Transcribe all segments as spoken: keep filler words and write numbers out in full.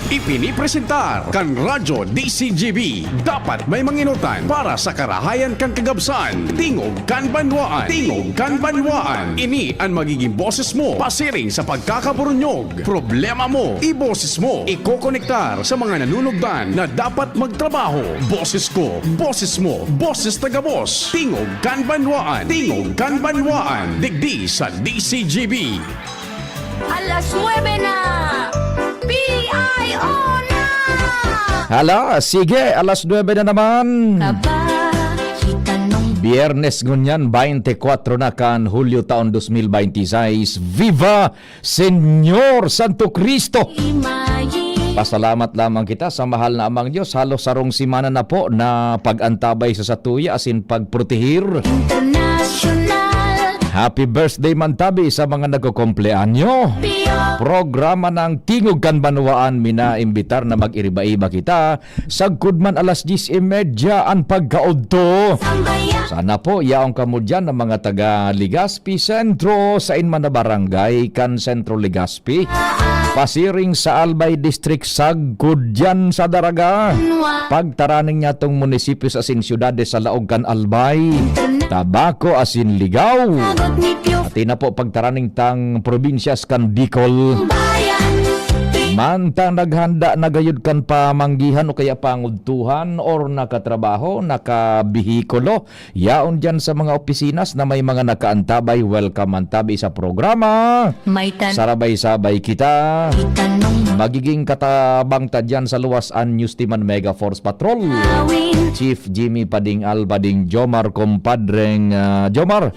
Ipinipresentar kan Radyo D C G B. Dapat may manginutan para sa karahayan kan kagabsan. Tingog kan Banwaan. Tingog kan Banwaan. Ini an magiging boses mo pasiring sa pagkakaburunyog. Problema mo, iboses mo. Ikokonektar sa mga nanunugdan na dapat magtrabaho. Boses ko, boses mo, boses taga-boss. Tingog kan Banwaan. Tingog kan Banwaan. Digdi sa D C G B. Alas nuebe na! P I O na! Hala, sige, alas nuebe na naman. Kaba, hikanong Biyernes ngunyan, twenty-four na kan Hulyo taon dos mil veintiseis. Viva Señor Santo Cristo! Imayi. Pasalamat lamang kita sa mahal na Amang Diyos. Halos sarong semana na po na pag-antabay sa satuya, asin pagprotehir. International. Happy birthday man tabi sa mga nagkukumpleanyo. Pio. Programa ng Tingog kan Banwaan, minaimbitar na mag-iriba-iba kita. Sagkod man alas diyes y media an pagkaudto. Sambaya. Sana po, yaon kamo diyan ng mga taga Legazpi Centro, sain man na barangay kan Centro Legazpi. Pasiring sa Albay District, sagkod diyan sa Daraga. Pagtaraning niya tong munisipyo sa sin syudades sa laog kan Albay, Tabaco asin Ligao. Sagot ni Pio. Pati na po pagtaraning tang probinsyas kan Bicol. Bayan. Mantang naghanda na gayud kan pamanggihan o kaya pangudtuhan or nakatrabaho, nakabihikulo, yaon diyan sa mga opisina na may mga nakaantabay, welcome man tabi sa programa. May tan- Sarabay-sabay kita. Itanong. Magiging katabang ta diyan sa luwas an News Team an Mega Force Patrol. Awin. Chief Jimmy Pading Al, Pading Jomar, Compadreng, ah, Jomar.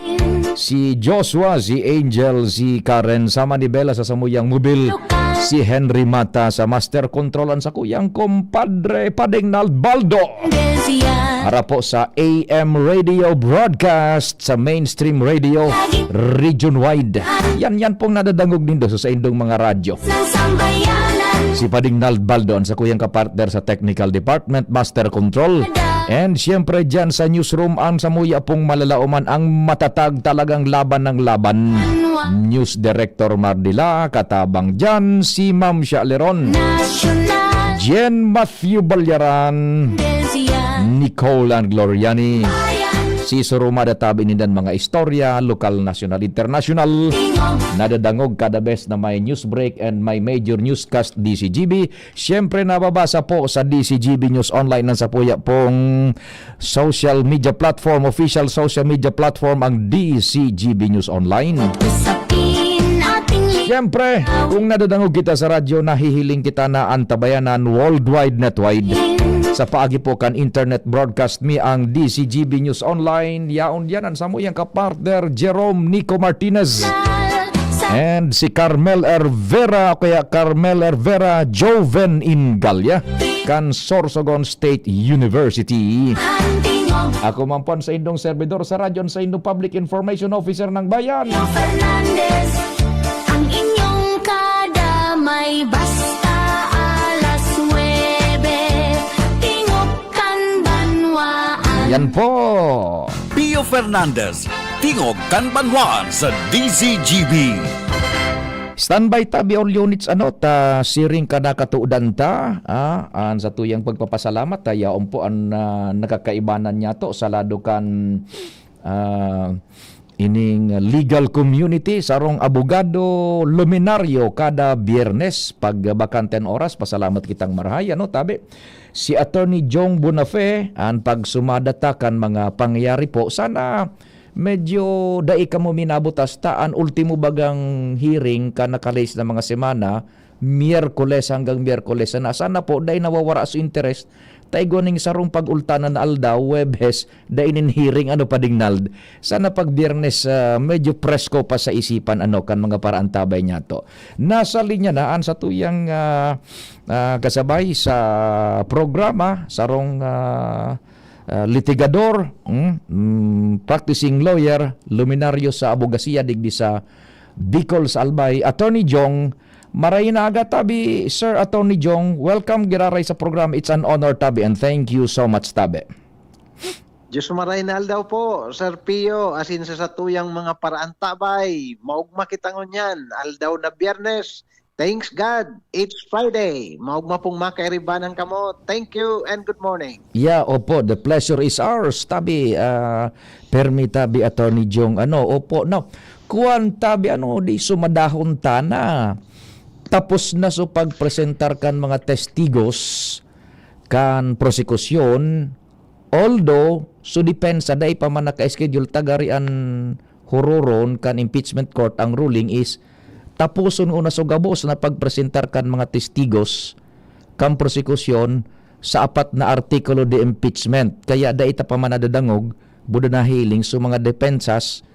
Si Joshua, si Angel, si Karen, sa Manibela sa samuyang mobil. Si Henry Mata sa Master Control, an sakuyang kumpadre, Pading Nalbaldo. Desian. Para po sa A M radio broadcast, sa mainstream radio, region wide. Yan, yan pong nadadangog nindo sa saindong mga radyo. Ng sambayanan. Si Pading Nalbaldo, an sakuyang kapartner sa technical department, Master Control. And siyempre, dyan sa newsroom, ang samuya pong malalaoman, ang matatag talagang laban ng laban. News Director Mardila, katabang dyan, si Ma'am Shaleron. National. Jen Matthew Balyaran. Desian. Nicole and Gloriani. Bayan. Si Surumada tabi nindan mga istorya, lokal, nasyonal, internasyonal. Tingog. Nadadangog kada bes na may news break and may major newscast D C G B. Siyempre, nababasa po sa D C G B News Online ang sapuya pong social media platform, official social media platform ang D C G B News Online. Usapin ating li- Siyempre, kung nadadangog kita sa radyo, nahihiling kita na antabayanan worldwide netwide. Sa paagi po kan internet broadcast mi ang D C G B News Online. Yaon diyan ang samuyang kapartner, Jerome Nico Martinez. And si Carmel Hervera, o kaya Carmel Hervera Joven Ingalia, kan Sorsogon State University. Ako man po an saindong servidor sa radyo, an saindong Public Information Officer ng Bayan. Fernandez, ang inyong kadamay basta alas nuebe. Tingog kan banwaan. Yan po. Pio Fernandez, Tingog kan Banwaan sa D C G B. Standby tabi all units, ano, ta siring ka nakatuodan ta, ah, an satuyang pagpapasalamat, ta yaon po an, ah, nakakaibanan niyato sa lado kan, ah, ining legal community, sarong abogado luminaryo kada Biyernes pag bakante an oras. Pasalamat kitang marahay, ano, tabi. Si Attorney Jong Bonafe, an pagsumada ta kan mga pangyayari po. Sana medyo dai kamo minabutas ta an ultimo bagang hearing kan naka-list na mga semana, Miyerkules hanggang Miyerkules sana. Sana po dai nawawara sa interes ta igwa ning sarong pag-ultanan na aldaw, Huwebes, dai nin hearing, ano, Pading Nald. Sana pag Biyernes, ah, medyo presko pa sa isipan, ano, kan mga paraantabay niyato. Nasa linya na an satuyang, ah, ah, kasabay sa programa, sarong, ah, ah, litigador, mm, mm, practicing lawyer, luminaryo sa abogasiya digdi sa Bicol, sa Albay, Attorney Jong. Maray na aga tabi, Sir Attorney Jong. Welcome giraray sa programa. It's an honor tabi, and thank you so much tabi. Diyos maray na aldaw po, Sir Pio, asin sa satuyang mga paraantabay. Maugma kita ngunyan, aldaw na Biyernes, Thanks God, it's Friday. Maugma pong makairibanan kamo. Thank you and good morning. Yeah, opo, the pleasure is ours, tabi, ah, permi tabi, Attorney Jong, ano, opo, no. Kuwan, tabi, ano, di sumadahon ta na. Tapos na so pagpresentar kan mga testigos kan prosekusyon, although so depensa dai pa man naka-schedule, tagari an huroron kan impeachment court, ang ruling is taposon una so gabos na pagpresentar kan mga testigos kan prosekusyon sa apat na artikulo de impeachment. Kaya dai ta pa man nadadangog, buda nahiling so mga depensas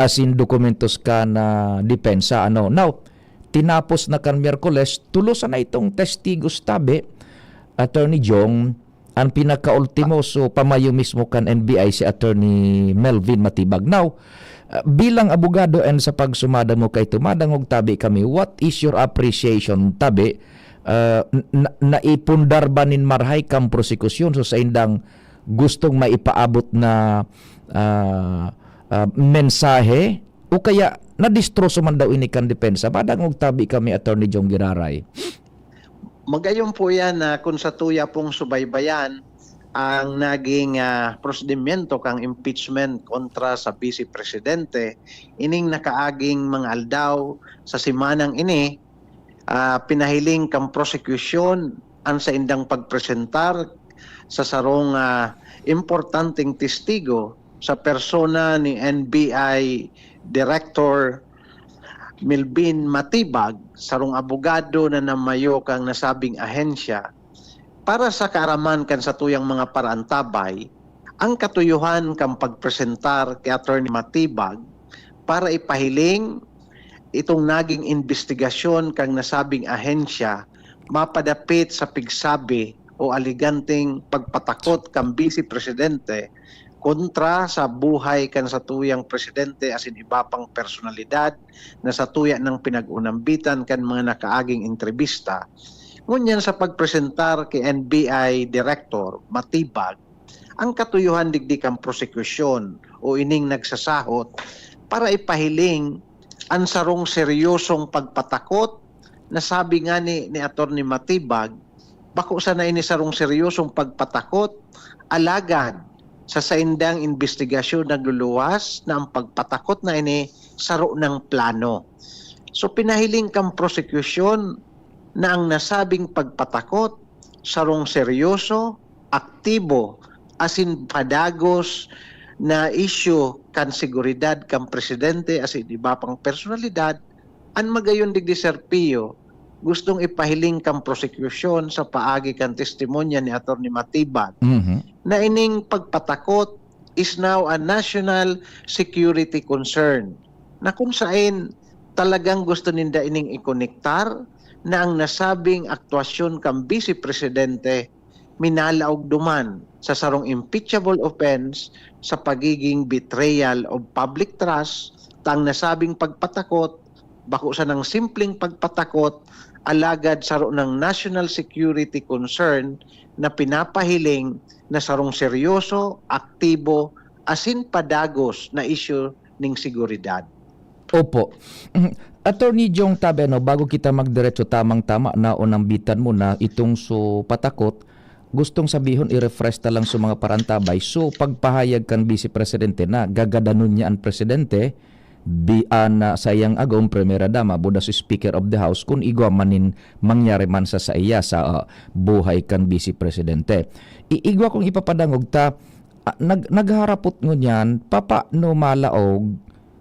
asin dokumentos kan depensa. Ano? Now, tinapos na kan Miyerkules, tulo sana itong testigos tabi, Attorney Jong, ang pinakaultimo, so pamayo mismo kan N B I si Attorney Melvin Matibag. Now, ah, bilang abogado and sa pagsumada mo kay tumadangog tabi kami, what is your appreciation tabi? Ah, n- na- naipundar ba nin marhay kang prosekusyon so saindang gustong maipaabot na, ah, ah, mensahe? O kaya nadistroso man daw ini kan depensa? Madangog tabi kami, Attorney Jong Giraray. Magayon po yan na kung sa tuya pong subaybayan ang naging ah, prosedimento kang impeachment kontra sa Vice Presidente ining nakaaging mga aldaw sa simanang ini, ah, pinahiling kang prosekusyon ang saindang pagpresentar sa sarong ah, importanteng testigo sa persona ni N B I Director Melvin Matibag, sarong abogado na namayo kang nasabing ahensya. Para sa kaaraman kan satuyang mga paraantabay, ang katuyohan kan pagpresentar ki Attorney Matibag para ipahiling itong naging imbestigasyon kan nasabing ahensya mapadapit sa pigsabi o aleganteng pagpatakot kan Bise Presidente kontra sa buhay kan satuyang presidente asin iba pang personalidad na satuya nang pinag-unambitan kan mga nakaaging entrebista. Ngunyan sa pagpresentar ki N B I Director Matibag, ang katuyohan digdi kan prosekusyon o ining nagsasahot para ipahiling an sarong seryosong pagpatakot na sabi ngani ni Attorney Matibag, bako sana ini sarong seryosong pagpatakot, alagad sa saindang imbestigasyon nagluluwas na ang pagpatakot na ini saro nang plano. So pinahiling kan prosekusyon na ang nasabing pagpatakot sarong seryoso, aktibo, asin padagos na isyu kan seguridad kan presidente asin iba pang personalidad, an magayon digdi Sir Pio, gustong ipahiling kan prosekusyon sa paagi kan testimonya ni Attorney Matibag Mhm. na ining pagpatakot is now a national security concern, na kung sain talagang gusto ninda ining ikonektar na ang nasabing aktwasyon kan Bise Presidente minalaog duman sa sarong impeachable offense sa pagiging betrayal of public trust, ta ang nasabing pagpatakot bako sanang simpleng pagpatakot, alagad saro nang national security concern na pinapahiling na sarong seryoso, aktibo, asin padagos na isyu ning seguridad. Opo. Attorney Jong Tabe, ano, bago kita magdiretso, tamang-tama na o nambitan mo na itong so patakot, gustong sabihon, i-refresh ta lang sa mga parantabay. So, pagpahayag kan Vice Presidente na gagadanon niya an presidente, bi-, an, ah, saiyang agom, Primera Dama, buda si Speaker of the House, kun igwa man nin mangyari man sa saiya sa, ah, buhay kan Vice Presidente. I-, igwa kong ipapadangog ta, ah, nag-, nagharapot ngunyan, papano malaog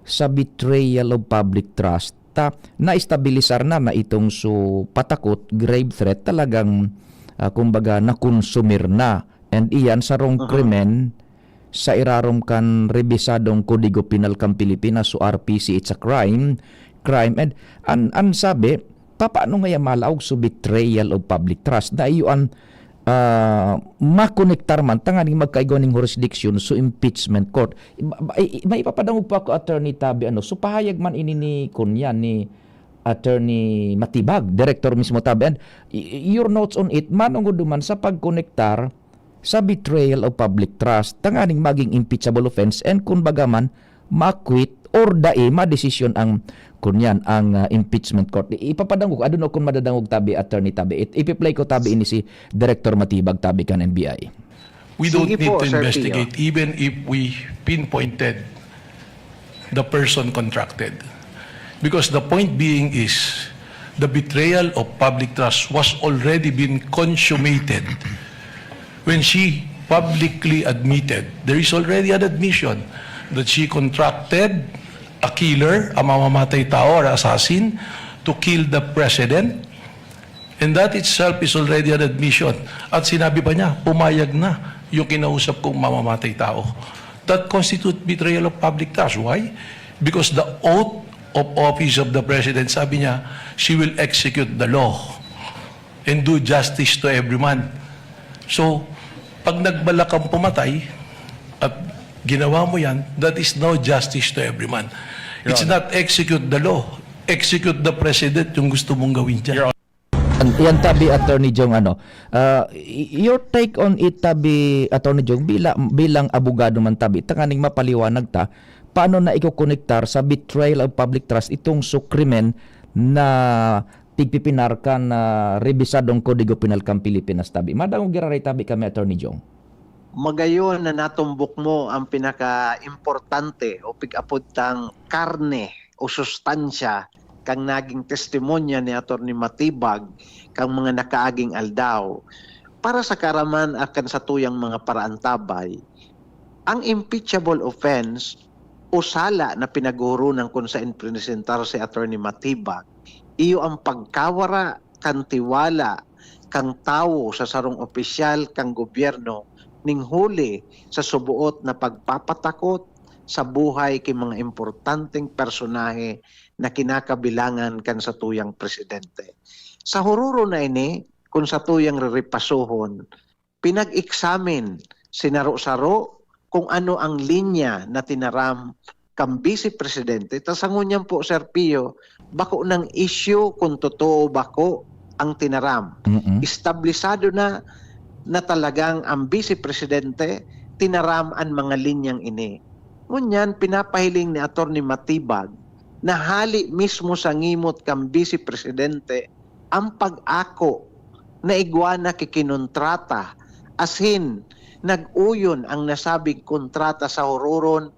sa betrayal of public trust? Ta, naestabilisar na na itong so patakot, grave threat, talagang, ah, kumbaga, nakonsumir na. And iyan, sarong Aha. krimen sa irarom kan rebisadong Kodigo Penal kan Pilipinas, so R P C, it's a crime. Crime. And an, an sabi, papaano ngaya malaog so betrayal of public trust? Na iyo an, ah, makonektar man tanganing magkaigwa ning jurisdiction so impeachment court. Ba-, ba-, i-, may ipapadangog po ako, Attorney Tabe, ano, so pahayag man ini ni, kunya, ni Attorney Matibag, Director mismo Tabe. And y-, y-, your notes on it, manungod duman sa pagkonektar sa betrayal of public trust, tanganing maging impeachable offense, and kun baga man, ma-acquit or dai madesisyon ang, kunyan, ang, ah, impeachment court. I-, ipapadangog, I don't know kung madadangog tabi, Attorney, tabi. It-, ipi-play ko tabi ini si Director Matibag tabi kan N B I. We don't Sige need po, to Sir Pio. investigate even if we pinpointed the person contracted. Because the point being is, the betrayal of public trust was already been consummated when she publicly admitted, there is already an admission that she contracted a killer, a mamamatay tao or assassin, to kill the president. And that itself is already an admission. At sinabi pa niya, pumayag na yung kinausap kong mamamatay tao. That constitute betrayal of public trust. Why? Because the oath of office of the president, sabi niya, she will execute the law and do justice to every man. So, pag nagbalak kang pumatay at ginawa mo yan, that is no justice to every man. It's not execute the law. Execute the president yung gusto mong gawin dyan. An-, yan tabi, Attorney Jong, ano, ah, y-, your take on it tabi, Attorney Jong, bila-, bilang abogado man tabi, tanganing mapaliwanag ta, paano na ikokonektar sa betrayal of public trust itong sukrimen na tigpipinar kan, ah, rebisadong Kodigo Penal kan Pilipinas tabi? Madangog giraray tabi kami, Attorney Jong. Magayon na natumbok mo ang pinaka-importante o pig-apod tang karne o sustansya kang naging testimonya ni Attorney Matibag kang mga nakaaging aldaw. Para sa karaman akan sa tuyang mga paraantabay, ang impeachable offense o sala na pinaghuhuronan kun sa presentar si Attorney Matibag, iyo ang pagkawara kan tiwala kang tawo sa sarong opisyal kang gobyerno ning huli sa suboot na pagpapatakot sa buhay ki mga importanteng personahe na kinakabilangan kan satuyang presidente. Sa hororo na ini, kun satuyang riripasohon, pinag-examine sinaro-saro kung ano ang linya na tinaram kan Vice Presidente. Ta sa ngunyan po, Sir Pio, bako nang issue kung totoo o bako ang tinaram. Mm-mm. Establisado na na talagang ang Vice Presidente tinaram an mga linyang ini. Ngunyan, pinapahiling ni Attorney Matibag na hali mismo sa ngimot kan Vice Presidente ang pag-ako na igwa na ki kinontrata, asin nag-uyon ang nasabing kontrata sa hororon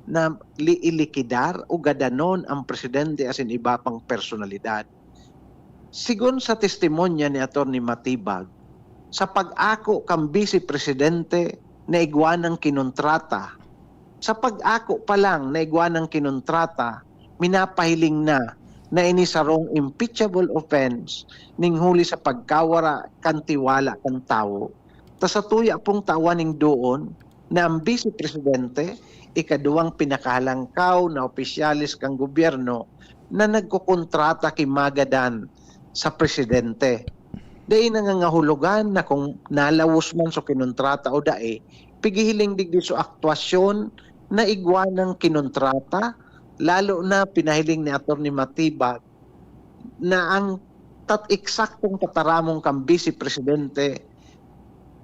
na li-, ilikidar o gadanon ang presidente asin iba pang personalidad. Sigon sa testimonya ni Attorney Matibag, sa pag-ako kan Vice Presidente na igwa nang kinontrata, sa pag-ako pa lang na igwa nang kinontrata, minapahiling na na ini sarong impeachable offense ning huli sa pagkawara kan tiwala kan tawo. Ta satuya pong tawan ning doon na ang Vice Presidente, ikaduwang pinakahalangkaw na opisyales kan gobyerno na nagkokontrata ki magadan sa presidente. Dai nangangahulogan na kung nalawos man sa kinontrata o dai, pigihiling digdi sa aktwasyon na igwa nang kinontrata, lalo na pinahiling ni Attorney Matibag na ang tat-, eksaktong tataramon kan Vice Presidente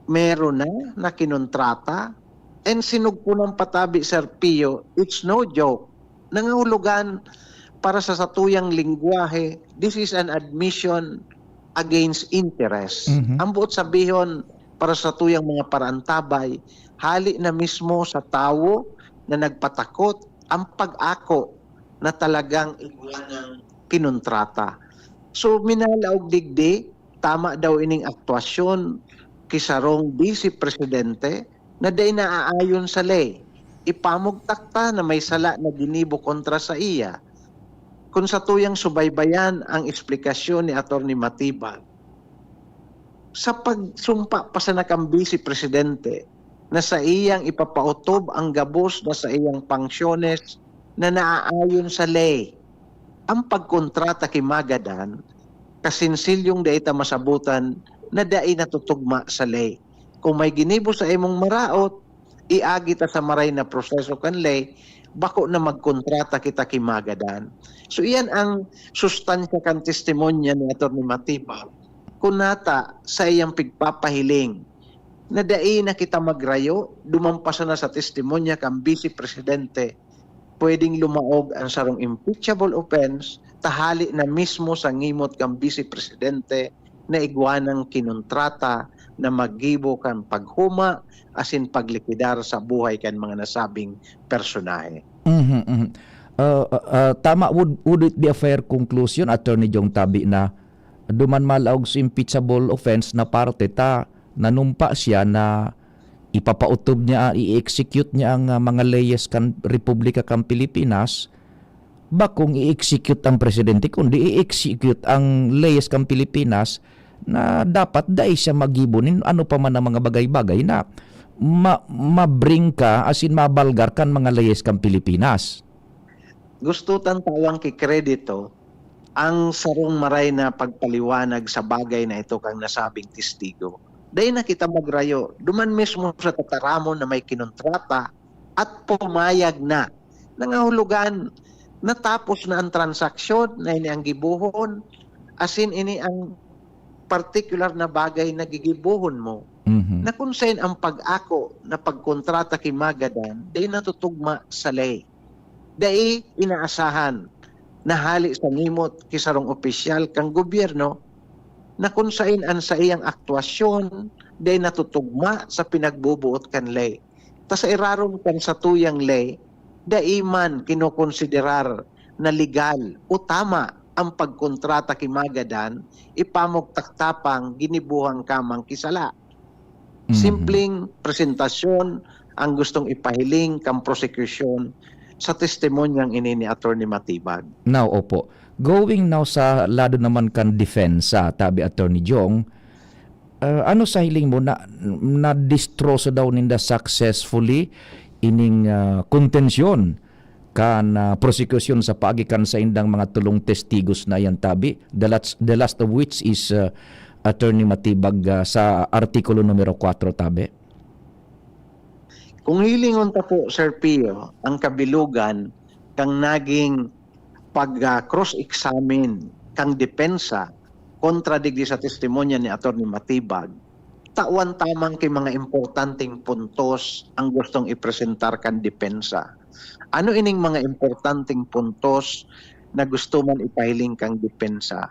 meron na na kinontrata. And sinugpunan patabi, Sir Pio, it's no joke. Nangahulugan para sa satuyang lingwahe, this is an admission against interest. Mhm. Ang buot sabihon, para sa tuyang mga paraantabay, hali na mismo sa tawo na nagpatakot ang pag-ako na talagang igwa ng kinontrata. So, minalaog digdi, tama daw ining aktwasyon ki sarong Vice Presidente na dai naaayon sa ley. Ipamugtak ta na may sala na ginibo kontra sa iya. Kun satuyang subaybayan ang eksplikasyon ni Attorney Matibag, sa pagsumpa pa sana kan Vice Presidente na saiyang ipapaotob ang gabos na saiyang pangsyones na naaayon sa ley. Ang pagkontrata ki magadan, kasensilyong dai ta masabotan na dai natutugma sa ley. Kung may ginibo sa imong maraot, iagi ta sa maray na proseso kan ley, bako na magkontrata kita ki magadan. So, iyan ang sustansya kan testimonya ni Attorney Matibag. Kun nata, sa iyang pigpapahiling na dai na kita magrayo, duman pa sana sa testimonya kan Vice Presidente, pwedeng lumaog ang sarong impeachable offense, tahali na mismo sa ngimot kan Vice Presidente na igwa nang kinontrata na maggibo kan paghoma asin paglikwidar sa buhay kan mga nasabing personahe. Mhm, mhm. Uh, uh, uh, tama, would, would it be a fair conclusion, Attorney Jong, tabi na duman malaog sa impeachable offense na parte ta nanumpa siya na ipapautob niya, i-execute niya ang uh, mga leyes kan Republika kan Pilipinas, bakong i-execute ang presidente, kundi i-execute ang leyes kan Pilipinas na dapat dai siya magibo nin ano pa man ang mga bagay-bagay na ma- mabring ka, asin mabalgar kan mga leyes kan Pilipinas. Gusto tan tawang kikredito ang sarong maray na pagpaliwanag sa bagay na ito kang nasabing testigo. Dai na kita magrayo. Duman mismo sa tataramon na may kinontrata at pumayag na. Nangahulugan, natapos na ang transaksyon na ini ang gibohon, asin ini ang partikular na bagay na gigibohon mo. Mhm. Na kung sain ang pag-ako na pagkontrata ki Magadan, dai natutugma sa ley. Dai inaasahan na hali sa ngimot ki sarong opisyal kan gobyerno na kung sain ang saiyang aktuasyon dai natutugma sa pinagbubuot kan ley. Ta sa irarom kan satuyang ley, dai man kinokonsiderar na legal o tama ang pagkontrata ki Magadan, ipamugtak tapang ginibuhan ka man ki sala. Mhm. Simpleng presentasyon ang gustong ipahiling kan prosekusyon sa testimonyang ini ni Attorney Matibag. Now, opo. Going now sa lado naman kan depensa, tabi Attorney Jong, ah, ano sa hiling mo na nadistroso daw ninda successfully ining ah, kontensyon kan ah, prosekusyon sa paagi kan saindang mga tulong testigos na yan, tabi? The last, the last of which is ah, Attorney Matibag ah, sa Artikulo numero kwatro, tabi? Kung hilingon ta po, Sir Pio, ang kabilugan kang naging pag-cross-examine kang depensa kontra digdi sa testimonya ni Attorney Matibag, tawan tamang ki mga importanteng puntos ang gustong ipresentar kan depensa. Ano ining mga importanteng puntos na gusto man ipahiling kang depensa?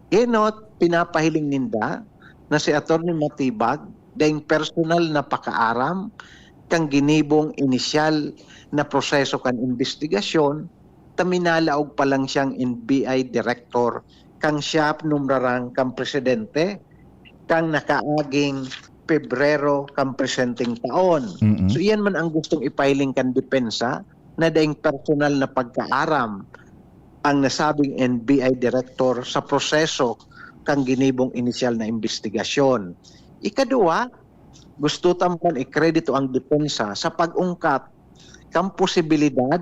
Enot, pinapahiling ninda na si Attorney Matibag daing personal na pakaaram kan ginibong inisyal na proseso kan imbestigasyon, ta minalaog pa lang siyang N B I director kan siya numraran kan presidente kan nakaaging Pebrero kan presenteng taon. Mm-mm. So, iyan man ang gustong ipahiling kan depensa, na daing personal na pagkaaram ang nasabing N B I director sa proseso kan ginibong inisyal na imbestigasyon. Ikaduwa, gusto ta man ikredito ang depensa sa pag-ungkat kan posibilidad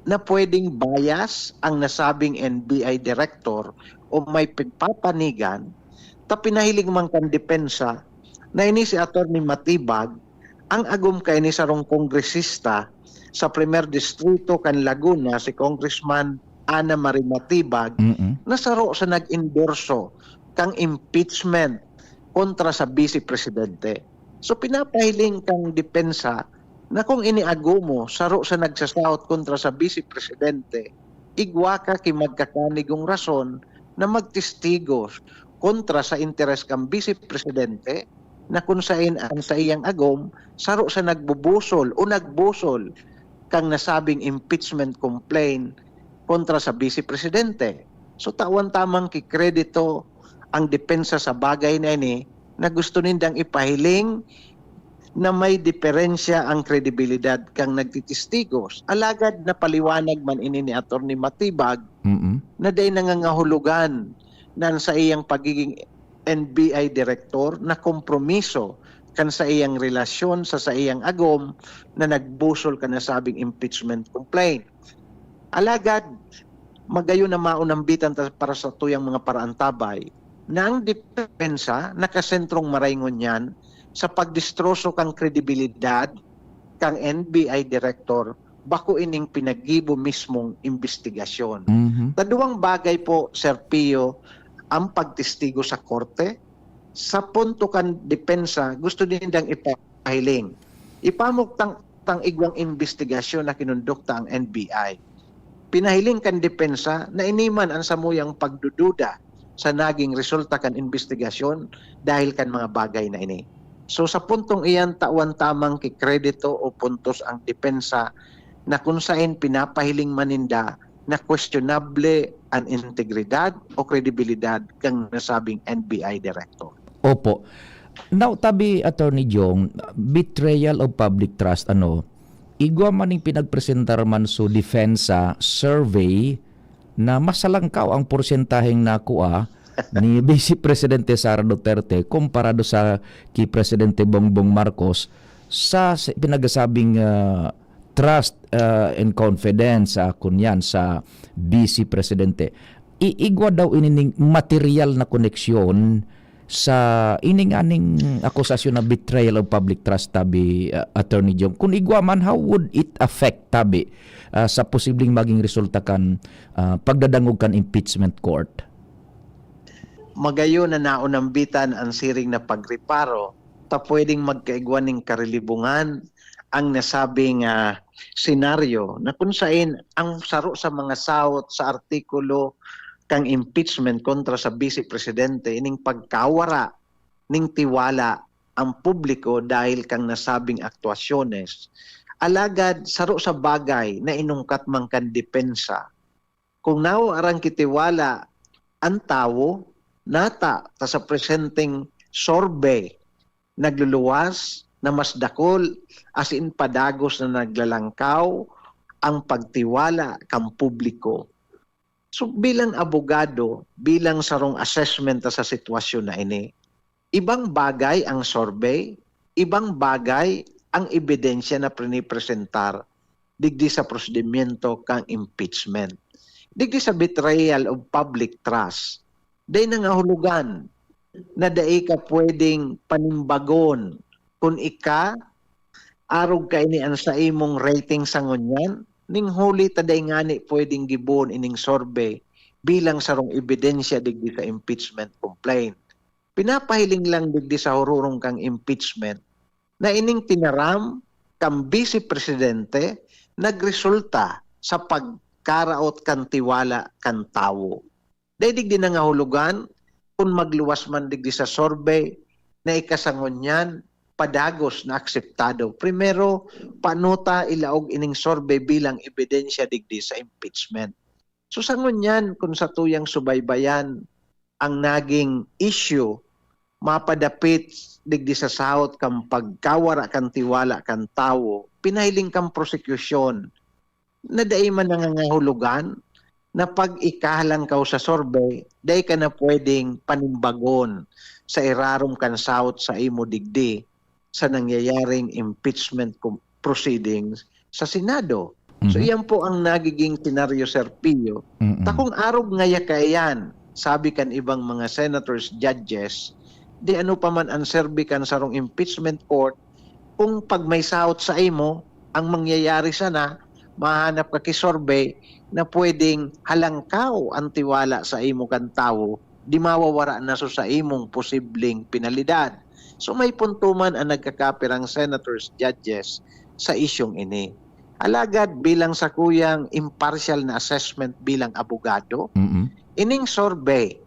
na pwedeng bias ang nasabing N B I director o may pagpapanigan, ta pinahiling man kan depensa na ini si Attorney Matibag ang agom kaini sarong kongresista sa Primer Distrito kan Laguna, si Congressman Ana Marie Matibag, Mm-mm. na saro sa nag-endorso kang impeachment kontra sa Vice Presidente. So, pinapahiling kang depensa na kung iniagom mo saro sa nagsasahot kontra sa Vice Presidente, igwa ka ki magkakanigong rason na magtestigos kontra sa interes kan Vice Presidente na kung sain ang saiyang agom saro sa nagbubusol o nagbusol kang nasabing impeachment complaint kontra sa Vice Presidente. So, tawan tamang kikredito ang depensa sa bagay na ini na gusto nindang ipahiling na may diferensya ang kredibilidad kang nagtitistigos. Alagad napaliwanag man ini ni Attorney Matibag Mm-mm. na dai nangangahulugan na ang saiyang pagiging N B I director na kompromiso kan saiyang relasyon sa saiyang agom na nagbusol kan nasabing impeachment complaint. Alagad, magayon na maunambitan ta para sa tuyang mga paraantabay na ang depensa nakasentrong maray ngunyan sa pagdistroso kan kredibilidad kan N B I director bako ining pinaggibo mismong imbestigasyon. Mhm. Ta duwang bagay po, Sir Pio, ang pagtestigo sa korte. Sa punto kan depensa, gusto nindang ipahiling. Ipamugtak tang igwang imbestigasyon na kinondukta ang N B I. pinahiling kan depensa na ini man an samuyang pagdududa sa naging resulta kan imbestigasyon dahil kan mga bagay na ini. So, sa puntong iyan, tawan tamang kikredito o puntos ang depensa na kung saen pinapahiling man ninda na questionable an integridad o kredibilidad kan nasabing N B I director. Opo. Now, tabi, Attorney Jong, betrayal of public trust, ano, igwa man ning pinagpresentar man sa depensa survey na mas halangkaw ang porsyentaheng nakua ni Vice Presidente Sara Duterte komparado sa ki Presidente Bongbong Marcos sa, sa pinagsasabing, ah, trust, ah, and confidence, ah, kunyan sa Vice Presidente. I-, igwa daw ini ning material na koneksyon sa ini nganing akusasyon na betrayal of public trust, tabi, ah, Attorney Jong. Kung igwa man, how would it affect, tabi, ah, sa posibleng maging resulta kan, ah, pagdadangog kan impeachment court? Magayon na naunambitan an siring na pagreparo ta pwedeng magkaigwa ning karilibungan ang nasabing, ah, senaryo na kung saen ang saro sa mga sahot sa artikulo kang impeachment kontra sa Vice Presidente ining pagkawara ning tiwala ang publiko dahil kang nasabing aktuasyones. Alagad saro sa bagay na inungkat man kan depensa, kung nawaran ki tiwala an tawo, nata ta sa presenteng survey, nagluluwas na mas dakul asin padagos na naglalangkaw ang pagtiwala kan publiko. So, bilang abogado, bilang sarong assessment ta sa sitwasyon na ini, ibang bagay ang survey, ibang bagay ang ebidensya na prinipresentar digdi sa prosedimento kan impeachment. Digdi sa betrayal of public trust, dai nangahulugan na dai ka pwedeng panimbagon kun ika, arog kaini an saimong rating sa ngunyan, ning huli ta dai ngani pwedeng gibohon ining survey bilang sarong ebidensya digdi sa impeachment complaint. Pinapahiling lang digdi sa hururong kang impeachment na ining tinaram kan Vice Presidente nagresulta sa pagkaraot kan tiwala kan tawo. Dai digdi nangahulugan kun magluwas man digdi sa survey na ika sa ngunyan padagos na akseptado. Primero, paano ta ilaog ining survey bilang ebidensya digdi sa impeachment? So, sa ngunyan, kun satuyang subaybayan ang naging issue mapadapit digdi sa sahot kan pagkawara kan tiwala kan tawo, pinahiling kan prosekusyon na dai man nangangahulugan na pag ikahalangkaw sa survey, dai ka na pwedeng panimbagon sa irarom kan sahot sa imo digdi sa nangyayaring impeachment com-, proceedings sa Senado. So, Mhm. iyan po ang nagiging senaryo, Sir Pio. Mm-mm. Ta kung arog ngaya kaiyan, sabi kan ibang mga senators, judges, di ano pa man ang serbi kan sarong impeachment court, kung pag may sahot sa imo, ang mangyayari sana, mahanap ka ki survey na pwedeng halangkaw ang tiwala sa imo kan tawo, di mawawara na so sa imong posibleng penalidad. So, may punto man ang nagkakapirang senators, judges sa isyung ini. Alagad bilang sakuyang impartial na assessment bilang abogado, Mm-mm. ining survey,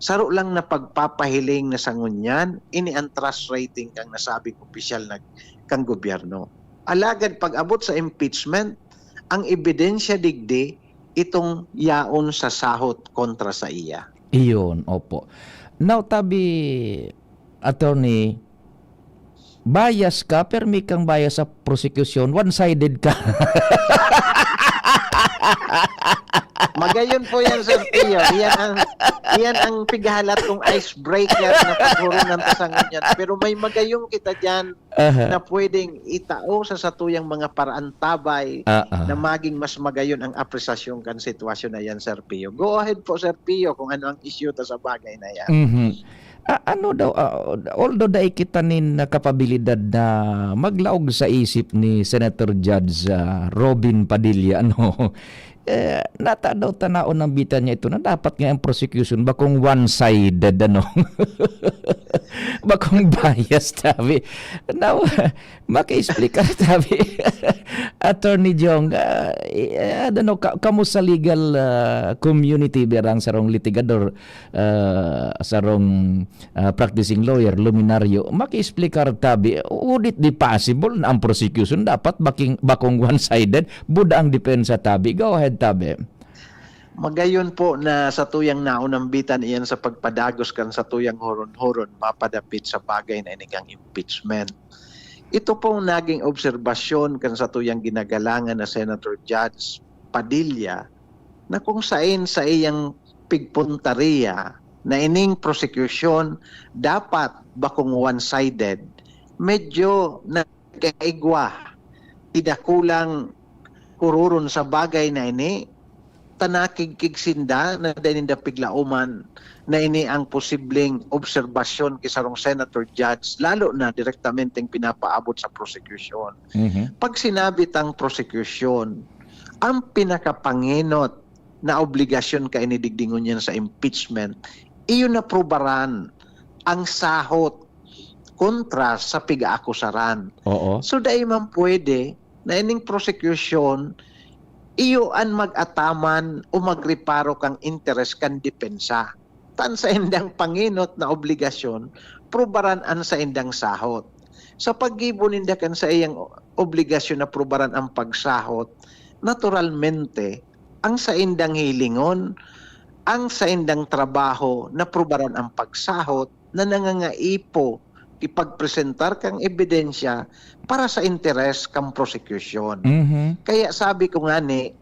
saro lang na pagpapahiling na sa ngunyan, ini ang trust rating kang nasabing opisyal na, kang gobyerno. Alagad pag-abot sa impeachment, ang ebidensya digdi itong yaon sa sahot kontra sa iya. Iyon, opo. Now, tabi, attorney, bias ka, permi kang bias sa prosekusyon, one-sided ka. Magayon po yan, Sir Pio. Iyan ang, iyan ang pighahalat kong icebreaker na paghurunan ta sa ngunyan. Pero may magayong kita dyan Aha. na pwedeng itao sa satuyang mga paraantabay Ah, ah. na maging mas magayon ang apresasyon kan sitwasyon na yan, Sir Pio. Go ahead po, Sir Pio, kung ano ang issue ta sa bagay na yan. Mhm. Ah, ano daw, ah, although dai kita nin kapabilidad na maglaog sa isip ni Senator Judge, ah, Robin Padilla, ano, eh, natadaw ta naon ang bitan niya ito na dapat nga ang prosecution bakong one-sided, ano? Bakong bias, tabi. Now, maki-explicar, tabi. Attorney Jong, ah, eh, I don't know, ka-, kamo sa legal, ah, community, birang sarong litigador, ah, sarong, ah, practicing lawyer, luminaryo, maki-explicar, tabi, would it be possible na ang prosecution dapat baking, bakong one-sided, buda ang depensa, tabi? Go ahead, tabi. Magayon po na sa tuyang naunambitan iyan sa pagpadagos kan sa tuyang horon-horon mapadapit sa bagay na ini kang impeachment. Ito pong naging obserbasyon kan sa tuyang ginagalangan na Senator Judge Padilla na kung sain sa iyang pigpuntaria na ining prosecution dapat bakong one-sided, medyo nagkaigwa ti dakulang kuroron sa bagay na ini, ta nakigkig sinda na dai ninda piglaoman na ini ang posibleng obserbasyon ki sarong senator judge, lalo na direktamenteng pinapaabot sa prosecution. Mhm. Pag sinabi tang prosecution, ang pinakapangenot na obligasyon kaini digdi ngunyan sa impeachment, iyo na prubaran ang sahot kontra sa pig-aakusaran. Oo. So, dai man pwede na ining prosecution, iyo an mag-ataman o magreparo kan interes kan depensa. Ta an saindang pangenot na obligasyon, prubaran an saindang sahot. Sa paggibo ninda kan saiyang obligasyon na prubaran an pagsahot, naturalmente, ang saindang hilingon, ang saindang trabaho na prubaran an pagsahot na nangangaipo ki pagpresentar kan ebidensya para sa interes kan prosekusyon. Mhm. Kaya sabi ko ngani,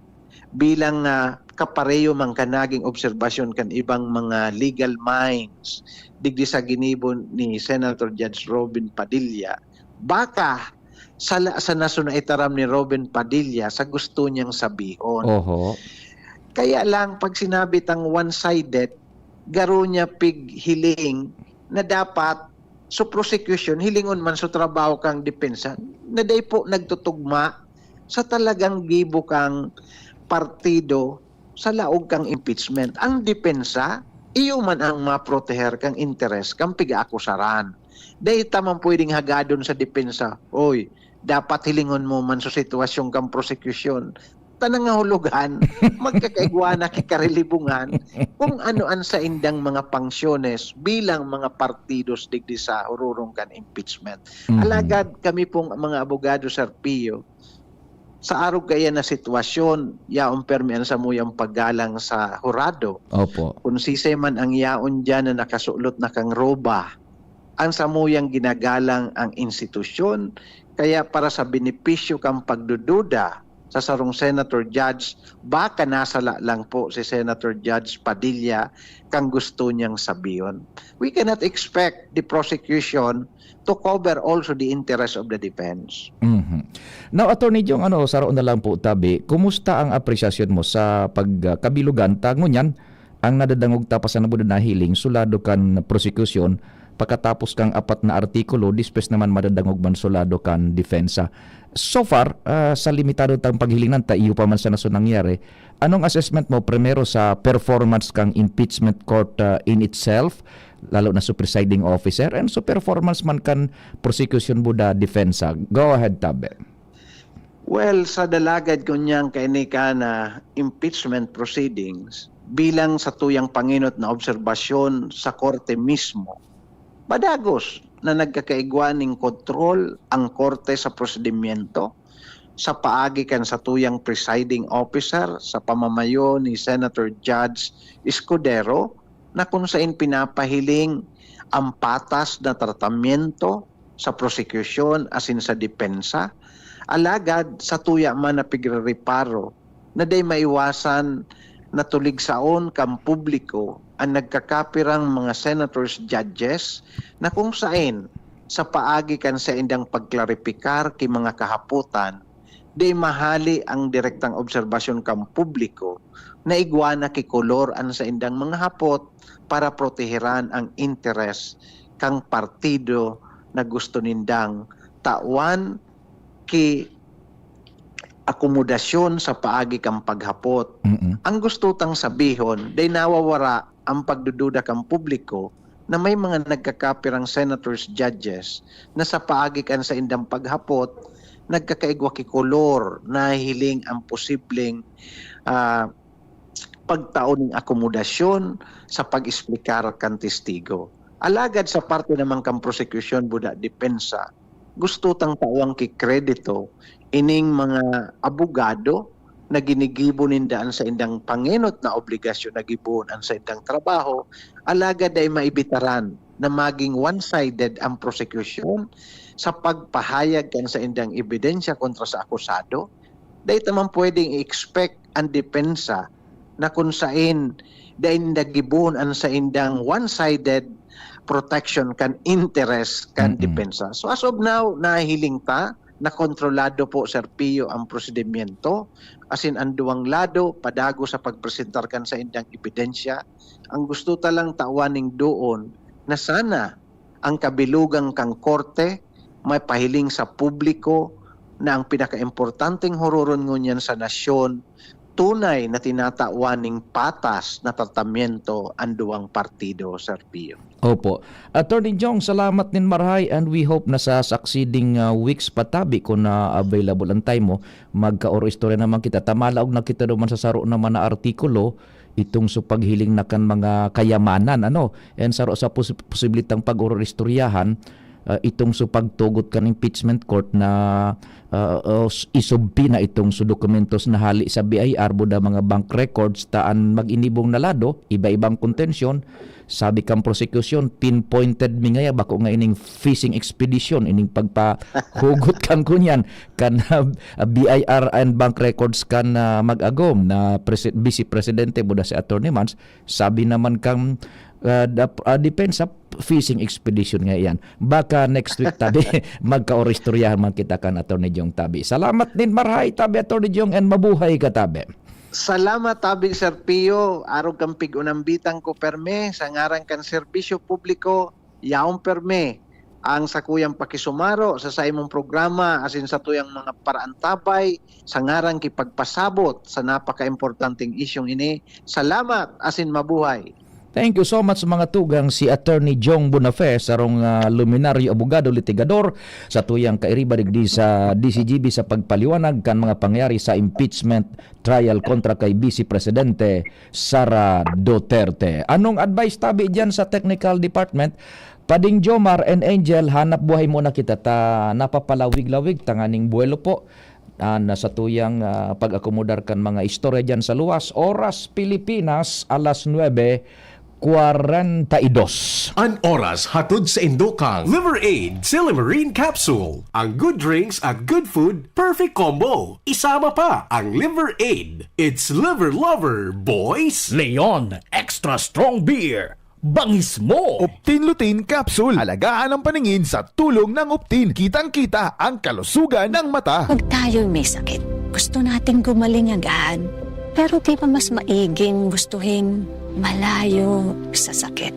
bilang, ah, kapareho man kan naging obserbasyon kan ibang mga legal minds digdi sa ginibo ni Senator Judge Robin Padilla, baka sala sana so naitaram ni Robin Padilla sa gusto niyang sabihon. Oho. Kaya lang, pag sinabi tang one-sided, garo niya pighiling na dapat so prosecution, hilingon man so trabaho kang depensa, na dai po nagtutugma sa talagang gibo kang partido sa laog kang impeachment. Ang depensa, iyo man ang maproteher kang interes kang pig-aakusaran. Dai ta man pwedeng hagadon sa depensa, "Oy, dapat hilingon mo man sa sitwasyon kang prosekusyon." Ta nangahulugan, magkakaigwa na ki karilibungan kung ano an saindang mga pangsyones bilang mga partidos digdi sa hururong kan impeachment. Mhm. Alagad kami pong mga abogado, Sir Pio, sa arog kaiyan na sitwasyon, yaon permi an samuyang paggalang sa hurado. Opo. Kun sisay man ang yaon diyan na nakasulot na kang roba, ang samuyang ginagalang ang institusyon, kaya para sa benepisyo kan pagdududa sa sarong senator judge, baka nasala lang po si Senator Judge Padilla kan gusto niyang sabihon. We cannot expect the prosecution to cover also the interest of the defense. Mhm. Now, Attorney Jong, ano, saro na lang po tabi, kumusta ang apresyasyon mo sa pag, ah, kabilugan ta ngunyan ang nadadangog ta pa sa nabuda nahiling sulado kan prosekusyon pakatapos kang apat na artikulo, dispes naman madadangog man sulado kan depensa? So far, ah, sa limitado tang paghiling nanta, iyo pa man sana so nangyari, anong assessment mo primero sa performance kang impeachment court, ah, in itself, lalo na so presiding officer, and so performance man kan prosecution buda depensa? Go ahead, Tabe. Well, sa dalagad kunyang kaini ka na impeachment proceedings, bilang sa tuyang pangenot na obserbasyon sa korte mismo, madagos na nagkakaigwa ning kontrol ang korte sa prosedimyento sa paagi kan satuyang presiding officer sa pamamayo ni Senator Judge Escudero, na kun sain pinapahiling ang patas na tratamiento sa prosekusyon asin sa depensa. Alagad satuya man na pigrereparo na dai maiwasan na tuligsaon kan publiko an nagkakapirang mga senators, judges, na kun sain sa paagi kan saindang pagklaripikar ki mga kahapotan, dai mahali ang direktang obserbasyon kan publiko na igwa na ki kolor an saindang mga hapot para proteheran ang interes kan partido na gusto nindang tawan ki akomodasyon sa paagi kan paghapot. Mm-mm. Ang gusto tang sabihon, day nawawara ang pagdududa kan publiko na may mga nagkakapirang senators, judges na sa paagi kan saindang paghapot, nagkakaigwa ki kolor, nahihiling ang posibleng ah, pagtao ning akomodasyon sa pag-explicar kan testigo. Alagad sa parte naman kan prosekusyon, buda depensa, gusto tang tawang ki kredito ining mga abogado na ginigibo ninda an saindang pangenot na obligasyon na gibohon an saindang trabaho, alagad dai maibitaran na maging one-sided ang prosekusyon sa pagpahayag kan saindang ebidensya kontra sa akusado. Dai ta man pwedeng i-expect an depensa na kun saen dai ninda gibohon an saindang one-sided protection kan interes kan Mm-mm. depensa. So as of now, nahihiling ta na kontrolado po, Sir Pio, ang prosedimyento, asin an duwang lado padagos sa pagpresentar kan saindang ebidensya. Ang gusto ta lang tawan ning doon na sana ang kabilugan kan korte mapahiling sa publiko na ang pinakaimportanteng huroron ngunyan sa nasyon, tunay na tinatawan ning patas na tratamiento an duwang partido, Sir Pio. Opo. Attorney Jong, salamat nin marahay, and we hope na sa succeeding ah, weeks pa tabi, kung na available ang time mo, magkaoro-istorya naman kita. Tamalaog na kita duman sa saro naman na artikulo, itong sa paghiling na kan mga kayamanan, ano? And saro sa pos- posible tang pag-oro-istoryahan, ah, itong sa pagtugot kan impeachment court na ah, ah, s- isubpi na itong sa dokumentos na hali sa B I R, buda mga bank records, ta an mag-inibong na lado, iba-ibang kontensyon. Sabi kan prosekusyon, pinpointed mi ngaya, bako nga ining fishing expedition, ining pagpahugot kan kunyan, kan ah, B I R and bank records kan ah, mag-agom na presi- vice presidente, buda si Attorney Mans. Sabi naman kan ah, dap- ah, depensa, fishing expedition nga iyan. Baka next week tabi, magkaoristoryahan man kita kan Attorney Jong tabi. Salamat nin marahay tabi, Attorney Jong, and mabuhay ka tabi. Salamat tabi, Sir Pio. Arog kan pig-unambitan ko perme, sa ngaran kan serbisyo publiko, yaon perme ang sakuyang pakisumaro sa saimong programa asin satuyang mga paraantabay sa ngaran ki pagpasabot sa napakaimportanteng isyong ini. Salamat asin mabuhay. Thank you so much, mga tugang. Si Attorney Jong Bonafe, sarong ah, luminaryo abogado, litigador, satuyang kairiba digdi sa D C G B sa pagpaliwanag kan mga pangyayari sa impeachment trial kontra kay Vice Presidente Sara Duterte. Anong advice tabi diyan sa technical department? Pading Jomar and Angel, hanap buhay muna kita ta napapalawig-lawig tanganing buwelo po. Ah, nasa tuyang ah, pag-akomodar kan mga istorya dyan sa luwas. Oras Pilipinas, alas nuebe kwarenta y dos. An oras hatod sa indo kang Liver Aid Silimarine Capsule. Ang good drinks at good food, perfect combo. Isama pa ang Liver Aid. It's Liver Lover, boys! Leon Extra Strong Beer. Bangis mo! Optin Lutein Capsule. Alagaan ang paningin sa tulong ng Optin. Kitang-kita ang kalusugan ng mata. Pag tayo'y may sakit, gusto nating gumaling agad. Pero di ba mas maiging gustuhin malayo sa sakit?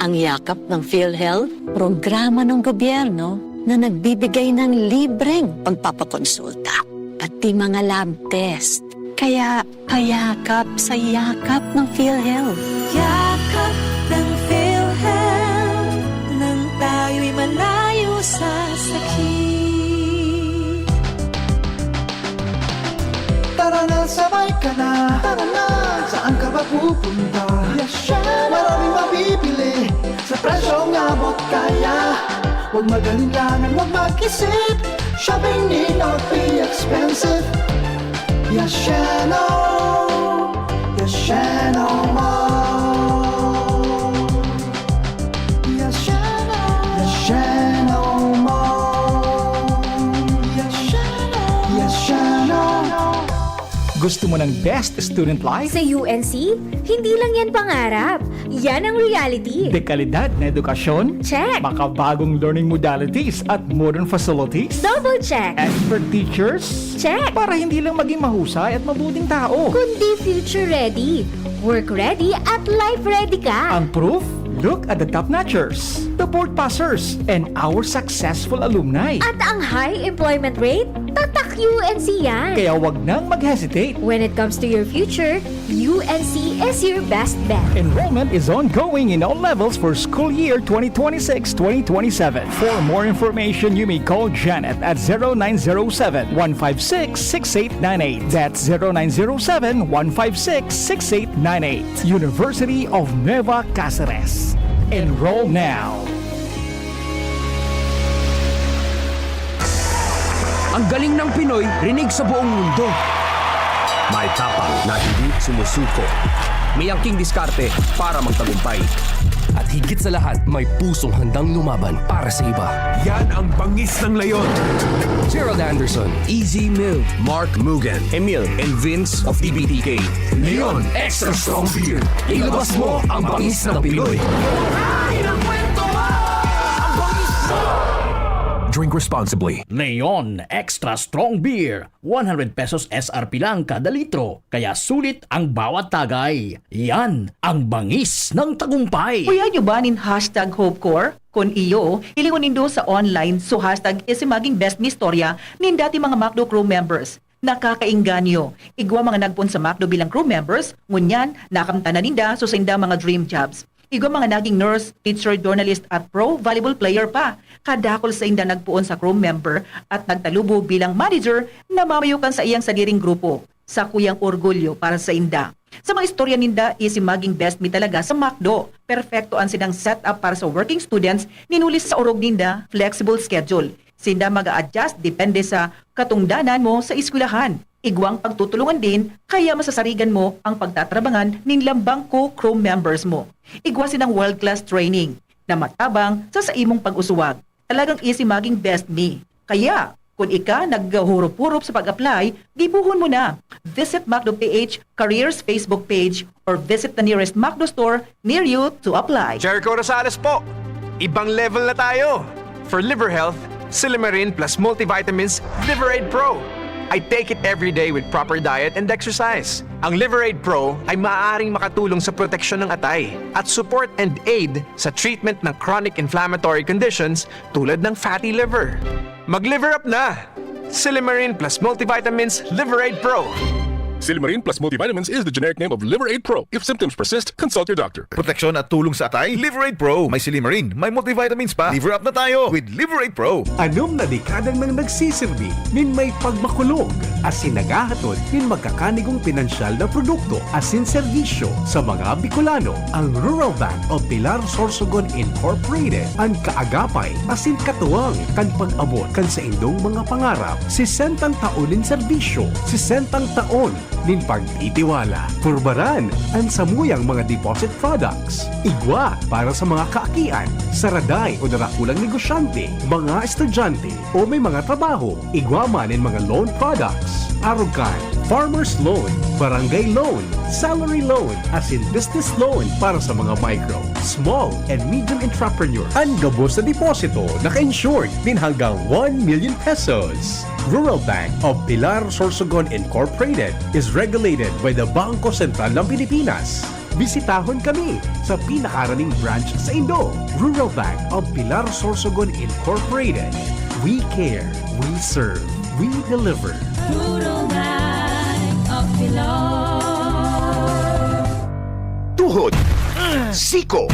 Ang Yakap ng PhilHealth, programa ng gobyerno na nagbibigay ng libreng pagpapakonsulta, pati mga lab test. Kaya payakap sa yakap ng PhilHealth. Yakap ng PhilHealth, nang tayo'y malayo sa sakit. Tara na, sabay ka na. Tara na, saan ka ba pupunta? Maraming mabibili sa presyong abot kaya. Huwag mag-alinlangan, huwag mag-isip. Shopping need not be expensive. Yasheno, Yasheno Mall. Yasheno, Yasheno Mall. Yasheno, Yasheno. Gusto mo ng best student life? Sa U N C, hindi lang yan pangarap. Yan ang reality. Dekalidad na edukasyon? Check. Makabagong learning modalities at modern facilities? Double check. Expert teachers? Check. Para hindi lang maging mahusay at mabuting tao. Kundi future ready, work ready, at life ready ka. Ang proof? Look at the top notchers. the board passers, and our successful alumni. At ang high employment rate? Tatak U N C yan! Kaya wag nang mag-hesitate. When it comes to your future, U N C is your best bet. Enrollment is ongoing in all levels for school year twenty twenty-six twenty twenty-seven. For more information, you may call Janet at zero nine zero seven, one five six, six eight nine eight. That's zero nine zero seven, one five six, six eight nine eight. University of Nueva Caceres. Enroll now. Ang galing ng Pinoy, rinig sa buong mundo. May tapang na hindi sumusuko. May angking diskarte para magtagumpay. At higit sa lahat, may pusong handang lumaban para sa iba. Yan ang bangis ng leon. Gerald Anderson, Easy Mill, Mark Mugen, Emil, and Vince of T B T K. Leon Extra Strong Beer. Ilabas mo ang bangis ng Pinoy. Drink responsibly. Leon Extra Strong Beer, one hundred pesos S R P lang kada litro, kaya sulit ang bawat tagay. Yan ang bangis ng tagumpay. Kaya nyo ba nin hashtag HopeCorps? Kun iyo, hilingon nindo sa online so hashtag Easy Maging Best Mi Istorya nin dati mga McDo crew members. Nakakaengganyo. Igwa mga nagpoon sa McDo bilang crew members, ngunyan, nakamtan na ninda so saindang mga dream jobs. Igwa mga naging nurse, teacher, journalist at pro volleyball player pa. Kadakul sainda nagpoon sa crew member at nagtalubo bilang manager na mamayo kan saiyang sadiring grupo. Sakuyang orgulyo para sainda. Sa mga istorya ninda, easy maging best mi talaga sa McDo. Perpekto an sinang setup para sa working students, nin huli sa orog ninda, flexible schedule. Sinda mag-a-adjust depende sa katungdanan mo sa eskwelahan. Igwang pagtutulungan din, kaya masasarigan mo ang pagtatrabangan nin lambang co-crew members mo. Igwa sinang world-class training na matabang sa saimong pag-usuwag. Talagang easy maging best mi. Kaya, kun ika naghahurup-hurup sa pag-apply, gibohon mo na. Visit McDo P H Careers Facebook page or visit the nearest McDo store near you to apply. Jericho Rosales po! Ibang level na tayo! For liver health, Silimarin plus multivitamins Liver Aid Pro. I take it every day with proper diet and exercise. Ang Liver Aid Pro ay maaaring makatulong sa proteksyon ng atay at support and aid sa treatment ng chronic inflammatory conditions tulad ng fatty liver. Mag-liver up na! Silimarin plus multivitamins Liver Aid Pro. Silimarin plus multivitamins is the generic name of Liver Aid Pro. If symptoms persist, consult your doctor. Proteksyon at tulong sa atay, Liver Aid Pro. May silimarin, may multivitamins pa. Liver up na tayo with Liver Aid Pro. Anom na dekada nang nagsisirbi nin may pagmakulog asin naghahatod nin magkakanigong pinansyal na produkto asin serbisyo sa mga Bicolano. Ang Rural Bank of Pilar Sorsogon Incorporated an kaagapay asin katuwang kan pag-abot kan saindong mga pangarap. Sesentang taon nin serbisyo, sesentang taon nin pagtitiwala. Purbaran an samuyang mga deposit products. Igwa para sa mga kaakian, saraday o darakulang negosyante, mga estudyante o may mga trabaho. Igwa man nin mga loan products. Arog kan farmer's loan, barangay loan, salary loan, asin business loan para sa mga micro, small, and medium entrepreneur. An gabos na deposito naka-insured nin hanggang one million pesos. Rural Bank of Pilar Sorsogon Incorporated is regulated by the Bangko Sentral ng Pilipinas. Bisitahon kami sa pinakaraning branch saindo. Rural Bank of Pilar Sorsogon Incorporated. We care, we serve, we deliver. Rural Bank of Pilar. Tuhod, siko,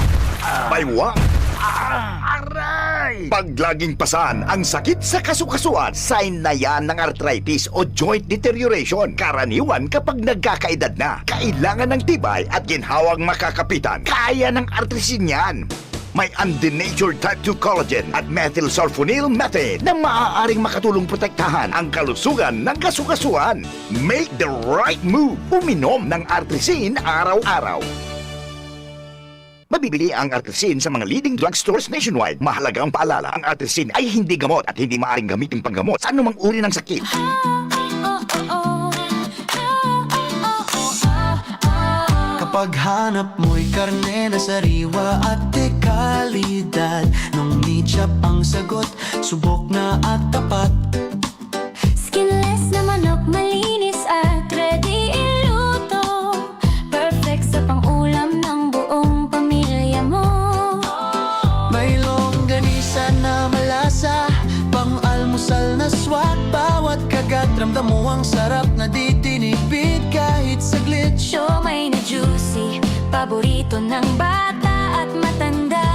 baywang, aray! Pag laging pasan ang sakit sa kasukasuan, sign na yan ng arthritis o joint deterioration. Karaniwan kapag nagkakaedad na, kailangan ng tibay at ginhawang makakapitan. Kaya ng Artrisin yan. May undenatured type two collagen at methylsulfonyl methane na maaaring makatulong protektahan ang kalusugan ng kasukasuan. Make the right move. Uminom ng Artrisin araw-araw. Mabibili ang Artrisin sa mga leading drugstores nationwide. Mahalagang paalala, ang Artrisin ay hindi gamot at hindi maaaring gamitin panggamot sa anumang uri ng sakit. Kapag hanap mo'y karne na sariwa at de kalidad, Nong Meat Shop ang sagot, subok na at tapat. Skinless na manok, malinis at ready iluto. Perfect sa pang-ulam ng buong pamilya mo. May Malasa, pang-almusal na swak. Bawat kagat, ramdam mo ang sarap na di tinipid kahit saglit. Siomai na juicy, paborito ng bata at matanda.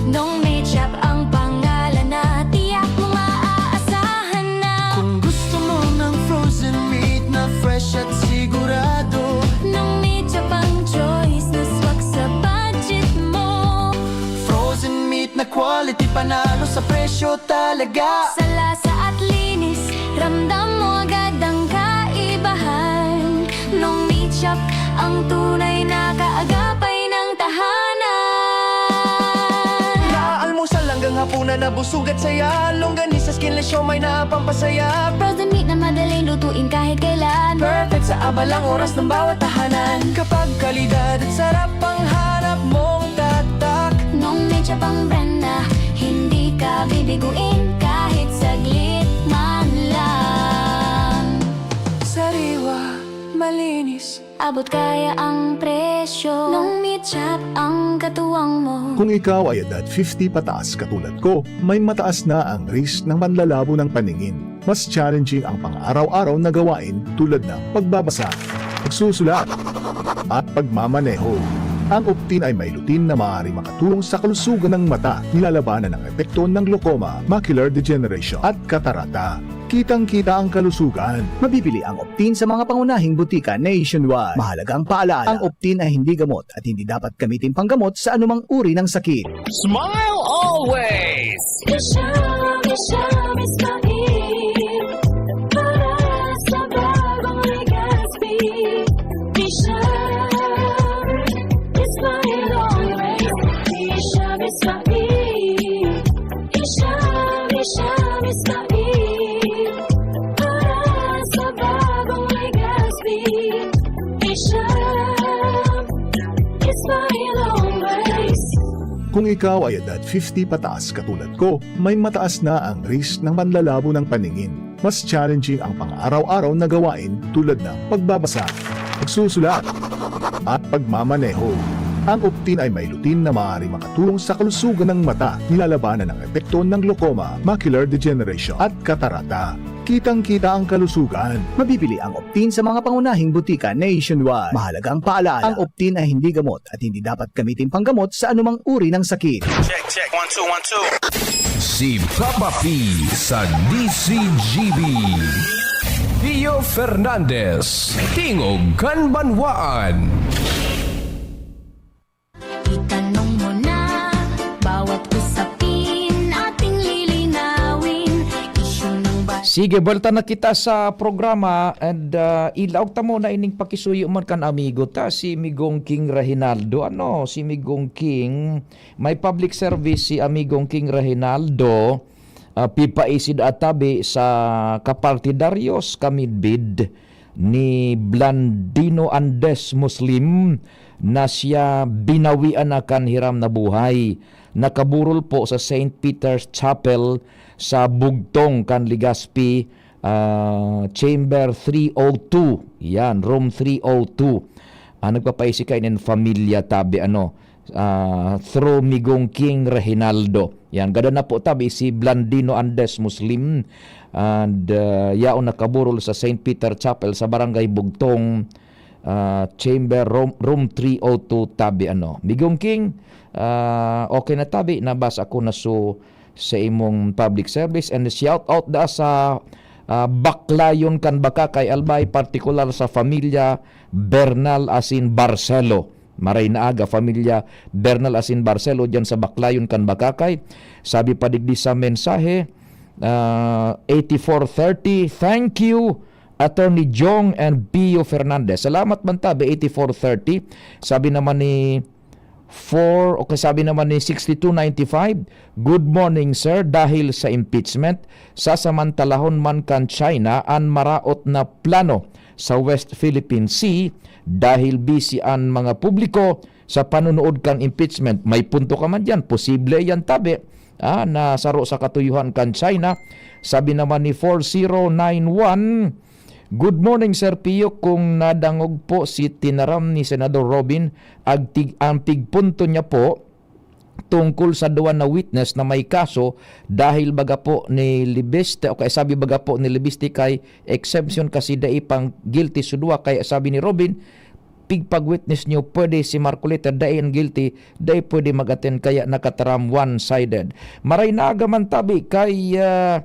Nong May Chop ang pangalan na tiyak mong maaasahan na. Kung gusto mo ng frozen meat na fresh at sigurado, Nong May Chop ang choice na swak sa budget mo. Frozen meat na quality, panalo sa presyo talaga. Sa lasa at linis, ramdam mo agad ang kaibahan. Nong May Chop ang tunay na kaagapay ng tahanan. Mula almusal hanggang hapunan na busog at saya. Longganisa, skinless siomai na pampasaya. Frozen meat na madaling lutuin kahit kailan. Perfect sa abalang oras ng bawat tahanan. Kapag kalidad at sarap ang hanap mong tatak. Nong May Chop ang brand na hindi ka bibiguin kahit saglit man lang. Sariwa, malinis. Abot kaya ang presyo. Nong May Chop ang katuwang mo. Kung ikaw ay edad fifty pataas katulad ko, may mataas na ang risk ng panlalabo ng paningin. Mas challenging ang pang-araw-araw na gawain tulad ng pagbabasa, pagsusulat, at pagmamaneho. Ang Optin ay may lutein na maaaring makatulong sa kalusugan ng mata, nilalabanan ang epekto ng glaucoma, macular degeneration, at katarata. Kitang-kita ang kalusugan. Mabibili ang Optin sa mga pangunahing butika nationwide. Mahalagang paalala, ang Optin ay hindi gamot at hindi dapat gamitin panggamot sa anumang uri ng sakit. Smile always! Isha, Isha, Ismail. Para sa bagong Legazpi. Isha, Ismail always. Isha, Ismail. Isha, Isha, Ismail. Para sa bagong Legazpi. Isha, Ismail always. Kung ikaw ay edad fifty pataas katulad ko, may mataas na ang risk ng panlalabo ng paningin. Mas challenging ang pang-araw-araw na gawain tulad ng pagbabasa, pagsusulat, at pagmamaneho. Ang Optin ay may lutein na maaaring makatulong sa kalusugan ng mata, nilalabanan ang epekto ng glaucoma, macular degeneration, at katarata. Kitang-kita ang kalusugan. Mabibili ang Optin sa mga pangunahing butika nationwide. Mahalagang paalala, ang Optin ay hindi gamot at hindi dapat gamitin panggamot sa anumang uri ng sakit. Check, check. One, two, one, two. Si Papa P sa D C G B. Pio Fernandez, Tingog kan Banwaan. Itanong mo na, bawat usapin ating lilinawin. Isyu ng ba- Sige, buwelta na kita sa programa and, ah, ilaog ta muna ining pakisuyo man kan amigo ta, si Migong King Reginaldo. Ano, si Migong King, may public service si Amigong King Reginaldo, ah, pipaisid atabi sa kapartidaryos, kamidbid ni Blandino Andes Muslim na siya binawian na kan hiram na buhay. Nakaburol po sa Saint Peter's Chapel sa Bugtong kan Legazpi, ah, Chamber three oh two. Yan, Room three oh two. Ah, nagpapaisi kaini an pamilya tabi, ano, ah, through Migong King Reginaldo. Yan, gadan na po tabi si Blandino Andes Muslim. And, ah, yaon nakaburol sa Saint Peter Chapel sa Barangay Bugtong, ah, Chamber Room, Room three oh two tabi, ano. Migong King, ah, okay na tabi, nabasa ko na so sa imong public service. And shout out da sa, ah, Baklayon kan Bacacay, Albay, partikular sa pamilya Bernal asin Barcelo. Maray na aga, pamilya Bernal asin Barcelo, dyan sa Baklayon kan Bacacay. Sabi pa digdi sa mensahe, ah, eighty-four thirty, "Thank you, Attorney Jong and Pio Fernandez." Salamat man tabi, eighty-four thirty. Sabi naman ni four, o kasabi naman ni sixty-two ninety-five, "Good morning, sir. Dahil sa impeachment, sasamantalahon man kan China an maraot na plano sa West Philippine Sea dahil busy an mga publiko sa panunood kan impeachment." May punto ka man diyan. Posible yan, tabi, ah, na saro sa katuyuhan kan China. Sabi naman ni four zero nine one, "Good morning, Sir Pio. Kung nadangog po si tinaram ni Senador Robin, agtig-, ang pigpunto niya po, tungkol sa duwa na witness na may kaso dahil baga po ni Libiste, o kaya sabi baga po ni Libiste kay exemption kasi dai pang guilty so duwa. Kaya sabi ni Robin, pigpag-witness niyo, pwede si Marcoleta, dai ang guilty, dai pwede mag-attend, kaya nakataram one-sided. Maray na aga man tabi kay, ah,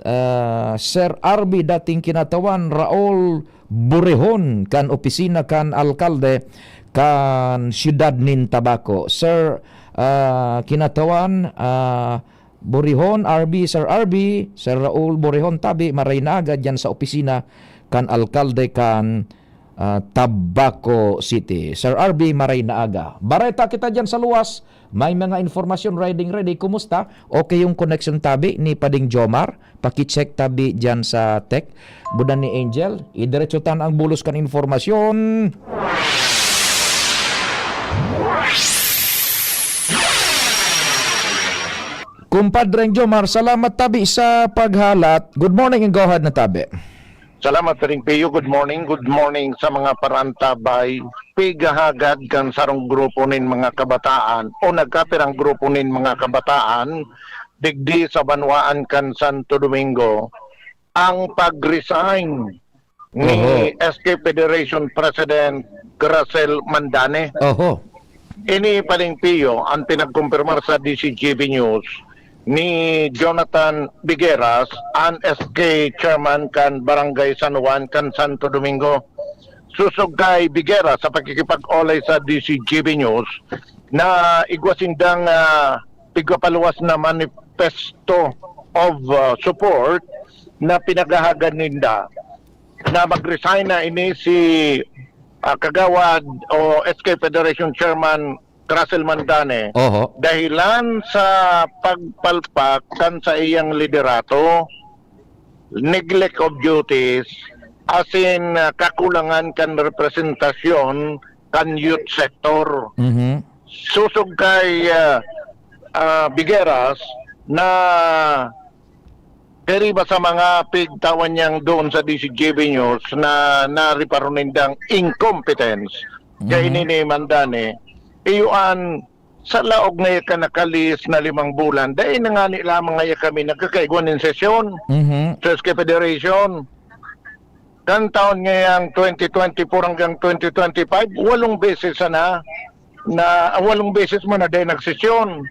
ah, Sir R B, dating kinatawan, Raul Burihon, kan opisina kan alkalde kan siyudad nin Tabaco. Sir, ah, kinatawan, ah, Burihon, R B, Sir R B, Sir Raul Burihon tabi, maray na aga dyan sa opisina kan alkalde kan, ah, Tabaco City. Sir R B, maray na aga. Bareta kita dyan sa luwas. May mga informasyon, riding ready. Kumusta? Okay yung connection tabi ni Pading Jomar? Paki-check tabi dyan sa tech. Budan ni Angel, idiretso tan ang bulos kan informasyon. Kumpadreng Jomar, salamat tabi sa paghalat. Good morning and go ahead na tabi. Salamat, Ring Pio. Good morning. Good morning sa mga parantabay. Pigahagad kan sarong grupo nin mga kabataan o nagkapirang grupo nin mga kabataan digdi sa banwaan kan Santo Domingo ang pag-resign ni Oho. S K Federation President Gracel Mandane. Oho. Ini, Paring Pio, ang pinagkumpirmar sa D C G B News ni Jonathan Bigueras, an S K chairman kan Barangay San Juan kan Santo Domingo. Susog kay Bigueras sa pakikipag-olay sa D C G B News na igwa sindang, ah, igwa paluwas na manifesto of, ah, support na pinaghahagad ninda na mag-resign na ini si, ah, Kagawad o S K Federation Chairman Gracel Mandane Oho. dahilan sa pagpalpak kan sa iyang liderato, neglect of duties, asin, ah, kakulangan kan representasyon kan youth sector. Mhm. Susog kay, ah, ah, Bigueras na diri ba sa mga pigtawan niyang doon sa D C G B News na nariparo nindang incompetence. Kaya Mhm. ini ni Mandane, iyo an sa laog na ka nakalis na limang bulan, dai na ngani lamang ngaya kami nagkakaigwa nin sesyon Mhm. sa S K Federation. Kan taon ngayang twenty twenty-four hanggang twenty twenty-five, walong beses sana na, walong beses man na dai nagsesyon.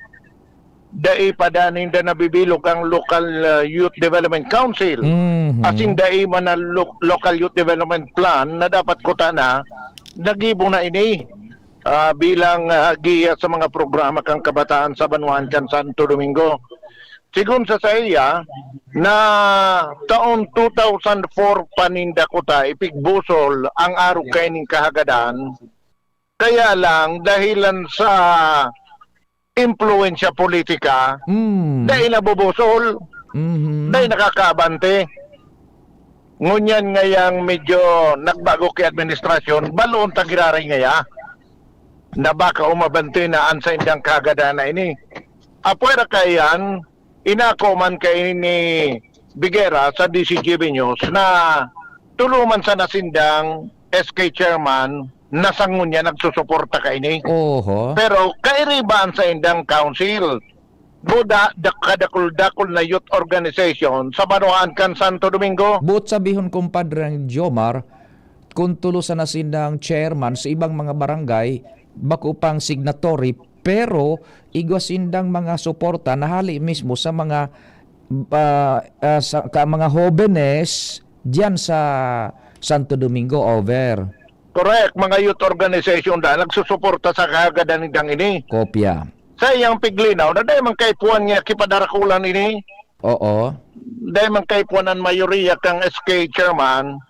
Dai pa daning da nabibilog ang local, ah, youth development council. Mhm. As in, dai man na lo-, local youth development plan na dapat kuta na, nagibo na ini, ah, bilang, ah, giya sa mga programa kan kabataan sa banwaan kan Santo Domingo. Sigon sa saiya, na taon two thousand four pa ninda kuta ipigbusol ang arog kaining kahagadan. Kaya lang, dahilan sa impluwensya politika, Mm. dai nabubusol, Mhm. dai nakakaabante. Ngunyan ngayang medyo nagbago ki administrasyon, baloon ta giraray ngaya na baka umabante na an saindang kagadanan ini. Apwera kaiyan, inako man kaini ni Bigera sa D C G B News na tulo man sana sindang S K chairman na sa ngunyan nagsusuporta kaini. Oho. Pero kairiba an saindang council. Buda, da-, kadakul-dakul na youth organization sa banwaan kan Santo Domingo. Buot sabihon, Kumpadre Jomar, kun tulo sana sindang chairman sa ibang mga barangay, bako pang signatory, pero igwa sindang mga suporta na hali mismo sa mga, ah, ah, sa, ka, mga hobenes diyan sa Santo Domingo, over. Correct, mga youth organization da nagsusuporta sa kagadanan ini. Kopya. Sa iyang piglinaw na dai man kaipuhan niya kipadarakulan ini. Oo. Dai man kaipuhan ang mayoriya kang S K chairman,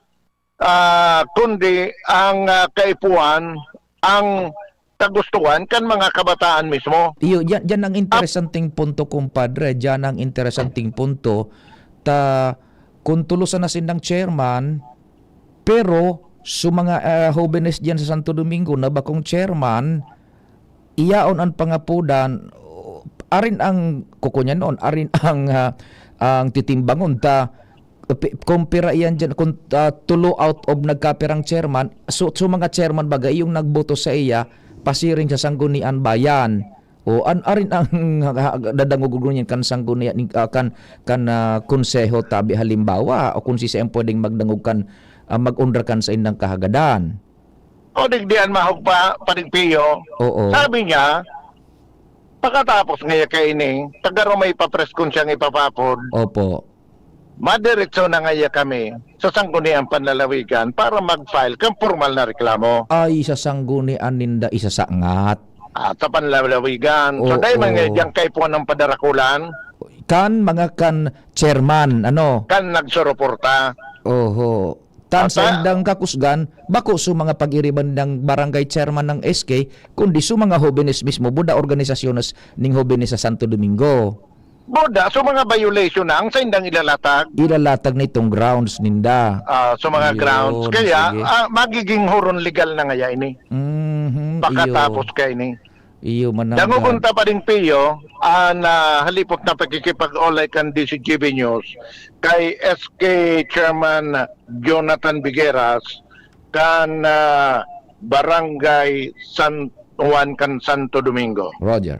ah, kundi ang, ah, kaipuhan, ang kagustuhan kan mga kabataan mismo. Iyo, diyan, diyan ang interesanteng punto, kumpadre. Diyan ang interesanteng punto. Ta, kung tulo sana sindang chairman, pero sa mga, ah, hobenes diyan sa Santo Domingo na bakong chairman, iyaon ang pangapodan, arin ang kukunyan noon, arin ang, ah, ang titimbangon ta, pi-, kung pira iyan diyan, kung, ah, tulo out of nagkapirang chairman, so, so mga chairman baga, yung nagboto sa iya, pasiring sa Sangguniang Bayan. O an-, arin ang ha-, ha-, dadangog niyan kan sanggunian nin, ah, kan, kan, ah, konseho tabi halimbawa o kung siisay ang pwedeng magdangog kan, ah, mag-unra kan saindang kahagadan. O digdi an mahog pa, Padre Pio. Oo. Sabi niya, pagkatapos ngaya kaini, ta garo may pa-press con siyang ipapapod. Opo. Madiretso na ngaya kami sa Sangguniang Panlalawigan para mag-file kan pormal na reklamo. Ay, sa sanggunian ninda isasangat. Ah, sa Panlalawigan. So, Oo. dai man nga diyang kaipuhan ng padarakulan. Kan mga kan chairman, ano? Kan nagsuruporta. Oho. Tan Ata? sa indang kakusgan, bako sa mga pag-iriban ng barangay chairman ng S K, kundi sa mga hobenes mismo, buda organisasyones ning hobenes sa Santo Domingo. Buda, so mga violation na ang saindang ilalatag. Ilalatag na itong grounds ninda. Ah, so mga Yun, grounds. Kaya, sige. ah, magiging huron legal na ngaya ini. Mhm, Pagkatapos iyo. ka ini. Iyo, mananggad. Dangogon ta pa din, Pio, ang, ah, halipot na pakikipag-olay kan D C G B News kay S K Chairman Jonathan Bigueras kan, ah, Barangay San Juan kan Santo Domingo. Roger.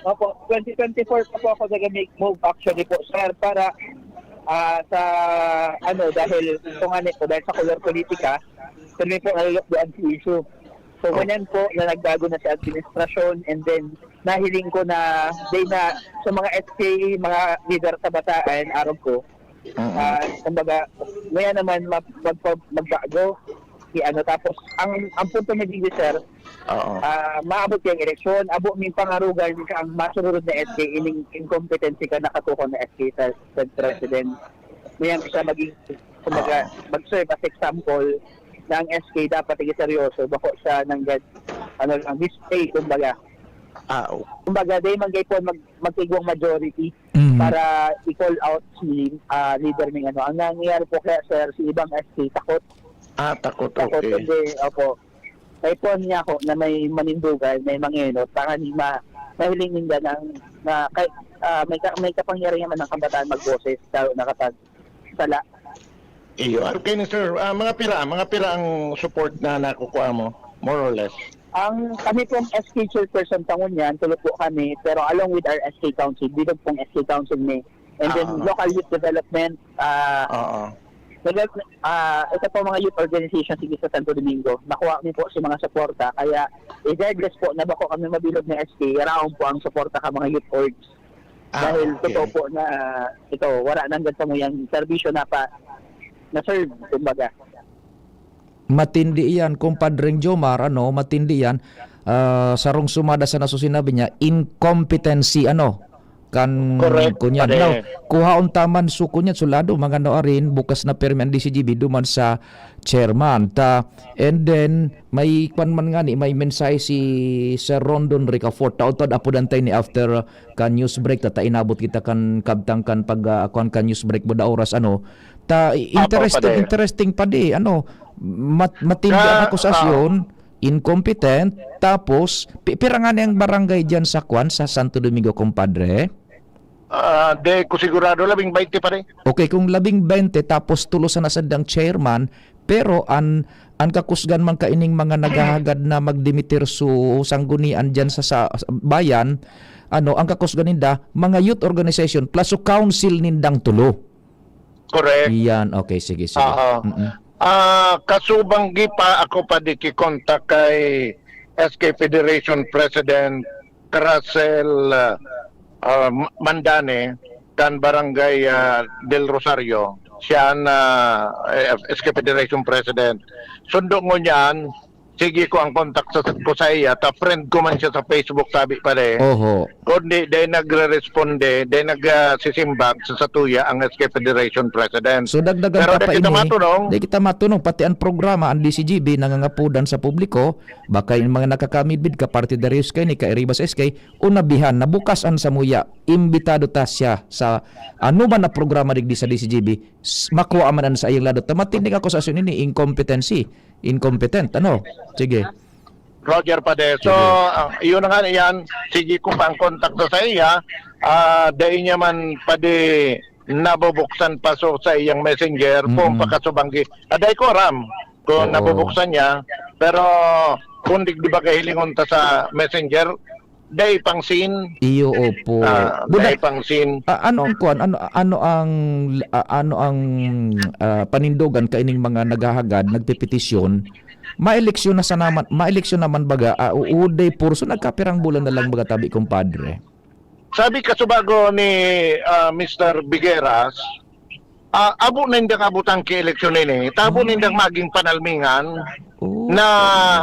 Opo, twenty twenty-four pa po ako nag-make move actually po, sir, para, ah, sa, ano, dahil kung ano po, dahil sa kolor politika, kami po nalulukdoan sa issue. So, Oh. ganyan po na nagbago na sa administrasyon, and then nahiling ko na, day na, sa mga S K, mga lider sa bataan, arog ko, Mm. ah, kumbaga, ngayon naman, mag-, magpa-, magbago. Si ano, tapos, ang, ang punto ni Didi, sir, Oo. ah, maabot yung eleksyon, abo ning pangarugan ka ang masururod na S K, ining incompetency ka nakatukaw na S K sa, sa president. Ngayon siya maging, kumbaga, Oo. mag-serve as example na ang S K dapat naging seryoso, bako siya nanggad, ano lang, display, kumbaga. Ah, oo. Kumbaga, day man gaypon mag-, magkaigwang majority Mhm. para i-call out si, ah, leader ning ano. Ang nangyayari po kaya, sir, si ibang S K takot. Ah, takot, Takot, okay. hindi, opo. May phone niya ako na may manindugan, may mangenot, para di ma-, mahiling ninda ng, na kay, ah, may ka-, may kapangyarihan man ang kabataan magboses, lalo na kapag sala. Iyo. Okay na, sir. Ah, mga pira, mga pira ang support na nakukuha mo, more or less? Ang, kami pong S K chairperson tangon yan, tulo po kami, pero along with our S K council, bilog pong S K council ni, and then Ah. local youth development, ah, Oo. nag-, ah, ito po mga youth organization sige sa Santo Domingo, nakuha kami po sa mga suporta, kaya regardless po na bako kami mabilog na S K, raon po ang suporta ka mga youth orgs. Ah, Dahil okay. totoo po na ito, wala nang ganito mo yung serbisyo na pa, na serve, kumbaga. Matindi iyan, Kumpadreng Jomar, ano, matindi iyan. Ah, sarong sumada sa naso sinabi niya, incompetency, ano, kan Correct, kunyan. pare. Now, kuhaon taman so kunyan, sulado, mga ano arin, bukas na permi ang D C G B duman sa chairman. Ta, and then, may kwan man nga ni, may mensahe si Sir Rondon Ricafort. Taod-taod, apodan tayo ni after, ah, kan news break, ta, ta inabot kita kan kabtang kan pag, ah, kwan kan news break, buda oras, ano. Ta, i-, Apo, interesting, pare. interesting pa di, ano, mat-, matindi Ka-, ang akusasyon, ah. incompetent, tapos, pi-, pira nga ni ang barangay diyan sa kwan, sa Santo Domingo, kumpadre? Ah, di ko sigurado, labing baynte, pare. Okay, kung labing baynte, tapos tulo sana sadang chairman, pero an, an kakusgan man kaining mga naghahagad na magdimitir su sanggunian diyan sa, sa, sa bayan, ano, ang kakusgan ninda, mga youth organization plus su council nindang tulo. Correct. Iyan, okay, sige, sige. Oo. Mm-mm. Ah, kasubanggi pa ako pa di kikontak kay S K Federation President Russell, ah, ah, Mandane kan Barangay, ah, Del Rosario. Siya an, ah, eh, S K Federation President. Sundo ngunyan, sige ko ang kontak sa, ko sa iya, ta friend ko man siya sa Facebook, sabi pare. Oho. Kundi dai nagre-responde, dai nag, ah, sisimbag sa satuya ang S K Federation President. So, dagdagan Pero pa dai pa kita ini, matunong. dai kita matunong, pati ang programa, ang D C G B, nangangapodan sa publiko, baka yung mga nakakamidbid ka, partidaryos kayo ni Kairibas S K, unabihan na bukas ang samuya, imbitado ta siya sa ano man na programa digdi sa D C G B, s-, makuha man ang sa iyang lado. Ta matindi nga akusasyon ini, incompetency. Incompetent, ano? Sige. Roger Pade. So, Sige. ah, yun na nga yan. Sige ko pa ang kontakto sa iya. Ah, dai niya man padi nabubuksan pa so sa iyang messenger kung Mm-mm. pakasubanggi. Aday ko aram kung Oo. nabubuksan niya. Pero kung di, di ba kahilingon ta sa messenger, Dai pangsin. Iyo, opo. Ah, Buda, dai pangsin. Ah, ano ang kuwan? Ano, ano ang, ah, ano ang, ah, panindogan kaining mga naghahagad, nagpepetisyon? Maeleksyon na sa naman, maeleksyon naman baga, ah, uday purso, nagkapirang bulan na lang baga tabi, kumpadre. Sabi kasubago ni, ah, Mister Bigueras, ah, abo na indang abot ang ki-eleksyon ini. Tabo na indang maging panalmingan Oh, na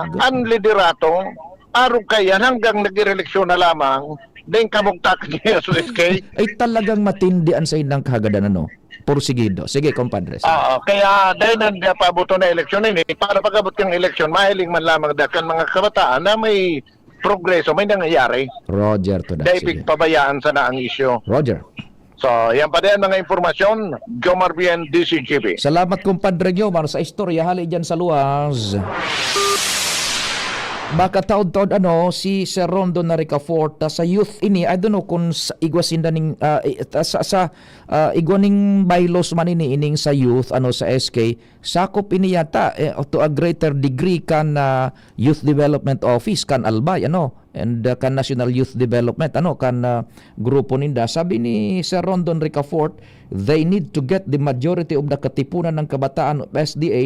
talaga. Ang liderato, arog kaiyan hanggang nag-eleksyon na lamang, dahil kamugtak niya sa S K. Ay, talagang matindi ang sa indang kahagadan, ano? Porsigido. Sige, compadre. Sige. Oo, kaya dahil nandiyan pa buto na eleksyon ini, para pag-abot kang eleksyon, mahiling man lamang da kan mga kabataan na may progreso, may nangyayari. Roger to that. Dahil Sige. Pigpabayaan sana ang isyu. Roger. So, yan pa din mga impormasyon. Jomar Bien, D C G B. Salamat, kumpadre Jomar, sa istorya hali dyan sa luwas. Makataod-taod, ano, si Sir Rondon na Ricafort, ah, sa youth ini, I don't know kung sa, igwa sinda ning, ah, i-, ah, sa, sa, ah, igwa ning bylaws man ini, ining sa youth, ano, sa S K, sakop ini yata, eh, to a greater degree kan, ah, Youth Development Office, kan Albay, ano, and, ah, kan National Youth Development, ano, kan, ah, grupo ninda. Sabi ni Sir Rondon Ricafort, "They need to get the majority of the Katipunan ng Kabataan of S D A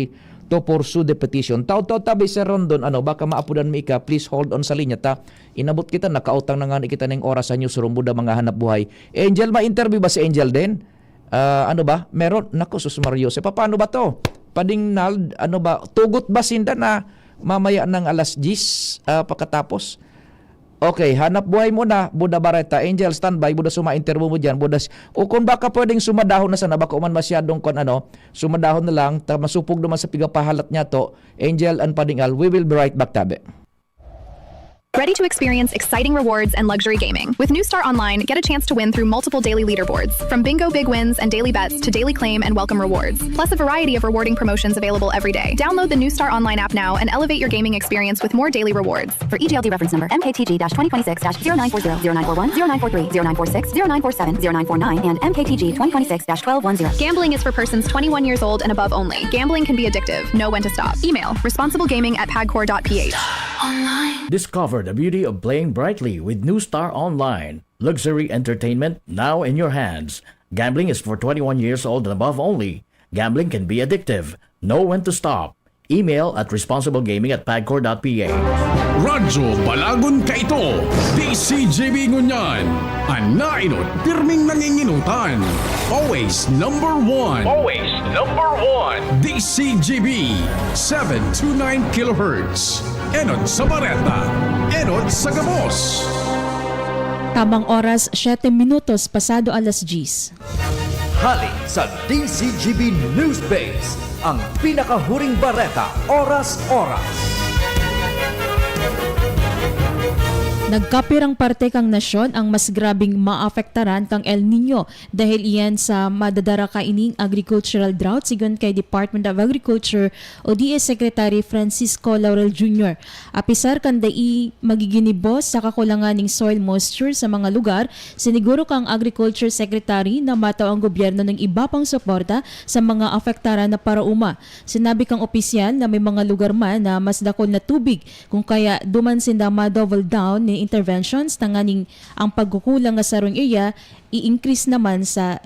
to pursue the petition." Taud-taud tabi, Sir Rondon, ano, baka maapodan mi ika, please hold on sa linya ta. Inabot kita, nakautang na nga ni kita ning oras sa newsroom, buda mga hanap buhay. Angel, may interview ba si Angel din? Ah, ano ba? Meron? Naku, sus Mario Jose, papaano ba to? Pading Nald, ano ba? Tugot ba sinda na mamaya ng alas diyes, ah, pagkatapos? Okay, hanap buhay muna, Buda Bareta. Angel, standby, Buda, suma interview mo dyan. Buda, s-, o kung baka pwedeng sumadahon na sana, baka uman masyadong kwan, ano, sumadahon na lang, ta masupog naman sa pigapahalat niya to. Angel and Pading Al, we will be right back, tabi. Ready to experience exciting rewards and luxury gaming? With New Star Online, get a chance to win through multiple daily leaderboards, from bingo big wins and daily bets to daily claim and welcome rewards, plus a variety of rewarding promotions available every day. Download the New Star Online app now and elevate your gaming experience with more daily rewards. For E G L D reference number, M K T G dash twenty twenty-six dash zero nine four zero, zero nine four one, zero nine four three, zero nine four six, zero nine four seven, zero nine four nine, and M K T G twenty twenty-six dash twelve one zero. Gambling is for persons twenty-one years old and above only. Gambling can be addictive. Know when to stop. Email, responsiblegaming at pagcor dot P H. Discover the beauty of playing brightly with New Star Online. Luxury entertainment now in your hands. Gambling is for twenty-one years old and above only. Gambling can be addictive. Know when to stop. Email at responsiblegaming at pagcor dot P H. Radyo Balagon kaito, D C G B ngunyan. An naenot, pirming nanginginutan. Always number one. Always number one. D C G B, seven two nine kilohertz. Enot sa bareta, enot sa gabos. Tamang oras, siyete minutos pasado alas diyes. Hali sa D C G B News Base, ang pinakahuring bareta, oras-oras. Nagkapirang parte kan nasyon ang mas grabeng maapektaran kan El Niño, dahil iyan sa madadara kaining agricultural drought, sigon kay Department of Agriculture o D A Secretary Francisco Laurel Junior. Apisar kan dai magiginibo sa kakulangan nin soil moisture sa mga lugar, siniguro kang Agriculture Secretary na matao ang gobyerno nin iba pang suporta sa mga apektaran na paraoma. Sinabi kang opisyal na may mga lugar man na mas dakul na tubig, kung kaya duman sinda ma-double down nin interventions tanganing ang pagkukulang na sarong iya i-increase naman sa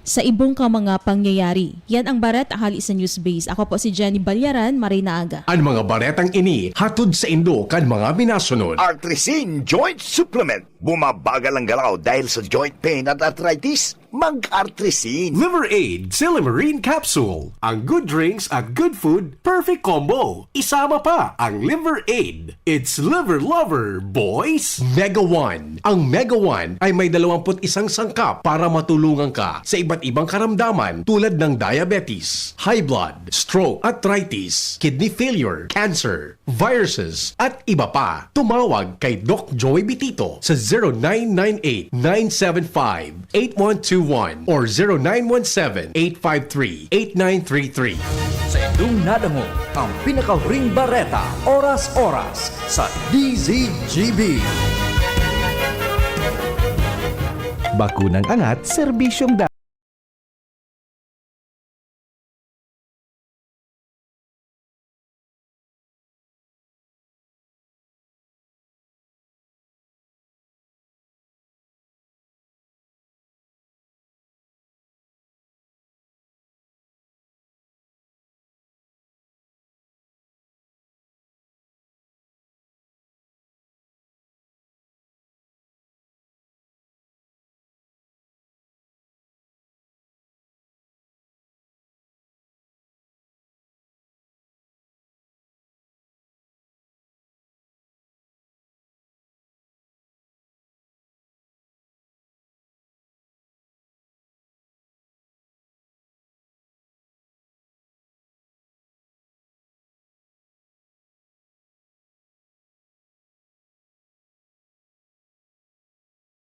sa ibong ka mga pangyayari. Yan ang bareta hali sa Newsbase. Ako po si Jenny Balyaran, maray na aga. An mga baretang ini hatod saindo kan mga minasunod. Artrisin Joint Supplement. Bumabagal ang galaw dahil sa joint pain at arthritis? Mag-Artrisin. Liver Aid, Silymarin Capsule. Ang good drinks at good food, perfect combo. Isama pa ang Liver Aid. It's Liver Lover, boys! Mega One. Ang Mega One ay may dalawampu't isang sangkap para matulungan ka sa iba't ibang karamdaman tulad ng diabetes, high blood, stroke, arthritis, kidney failure, cancer, viruses, at iba pa. Tumawag kay Doc Joey Bitito sa zero nine nine eight, nine seven five, eight one two one or zero nine one seven, eight five three, eight nine three three. Sa indong nadangog, ang pinakahuring bareta, oras-oras, sa D Z G B. Bakunang angat, serbisyong da-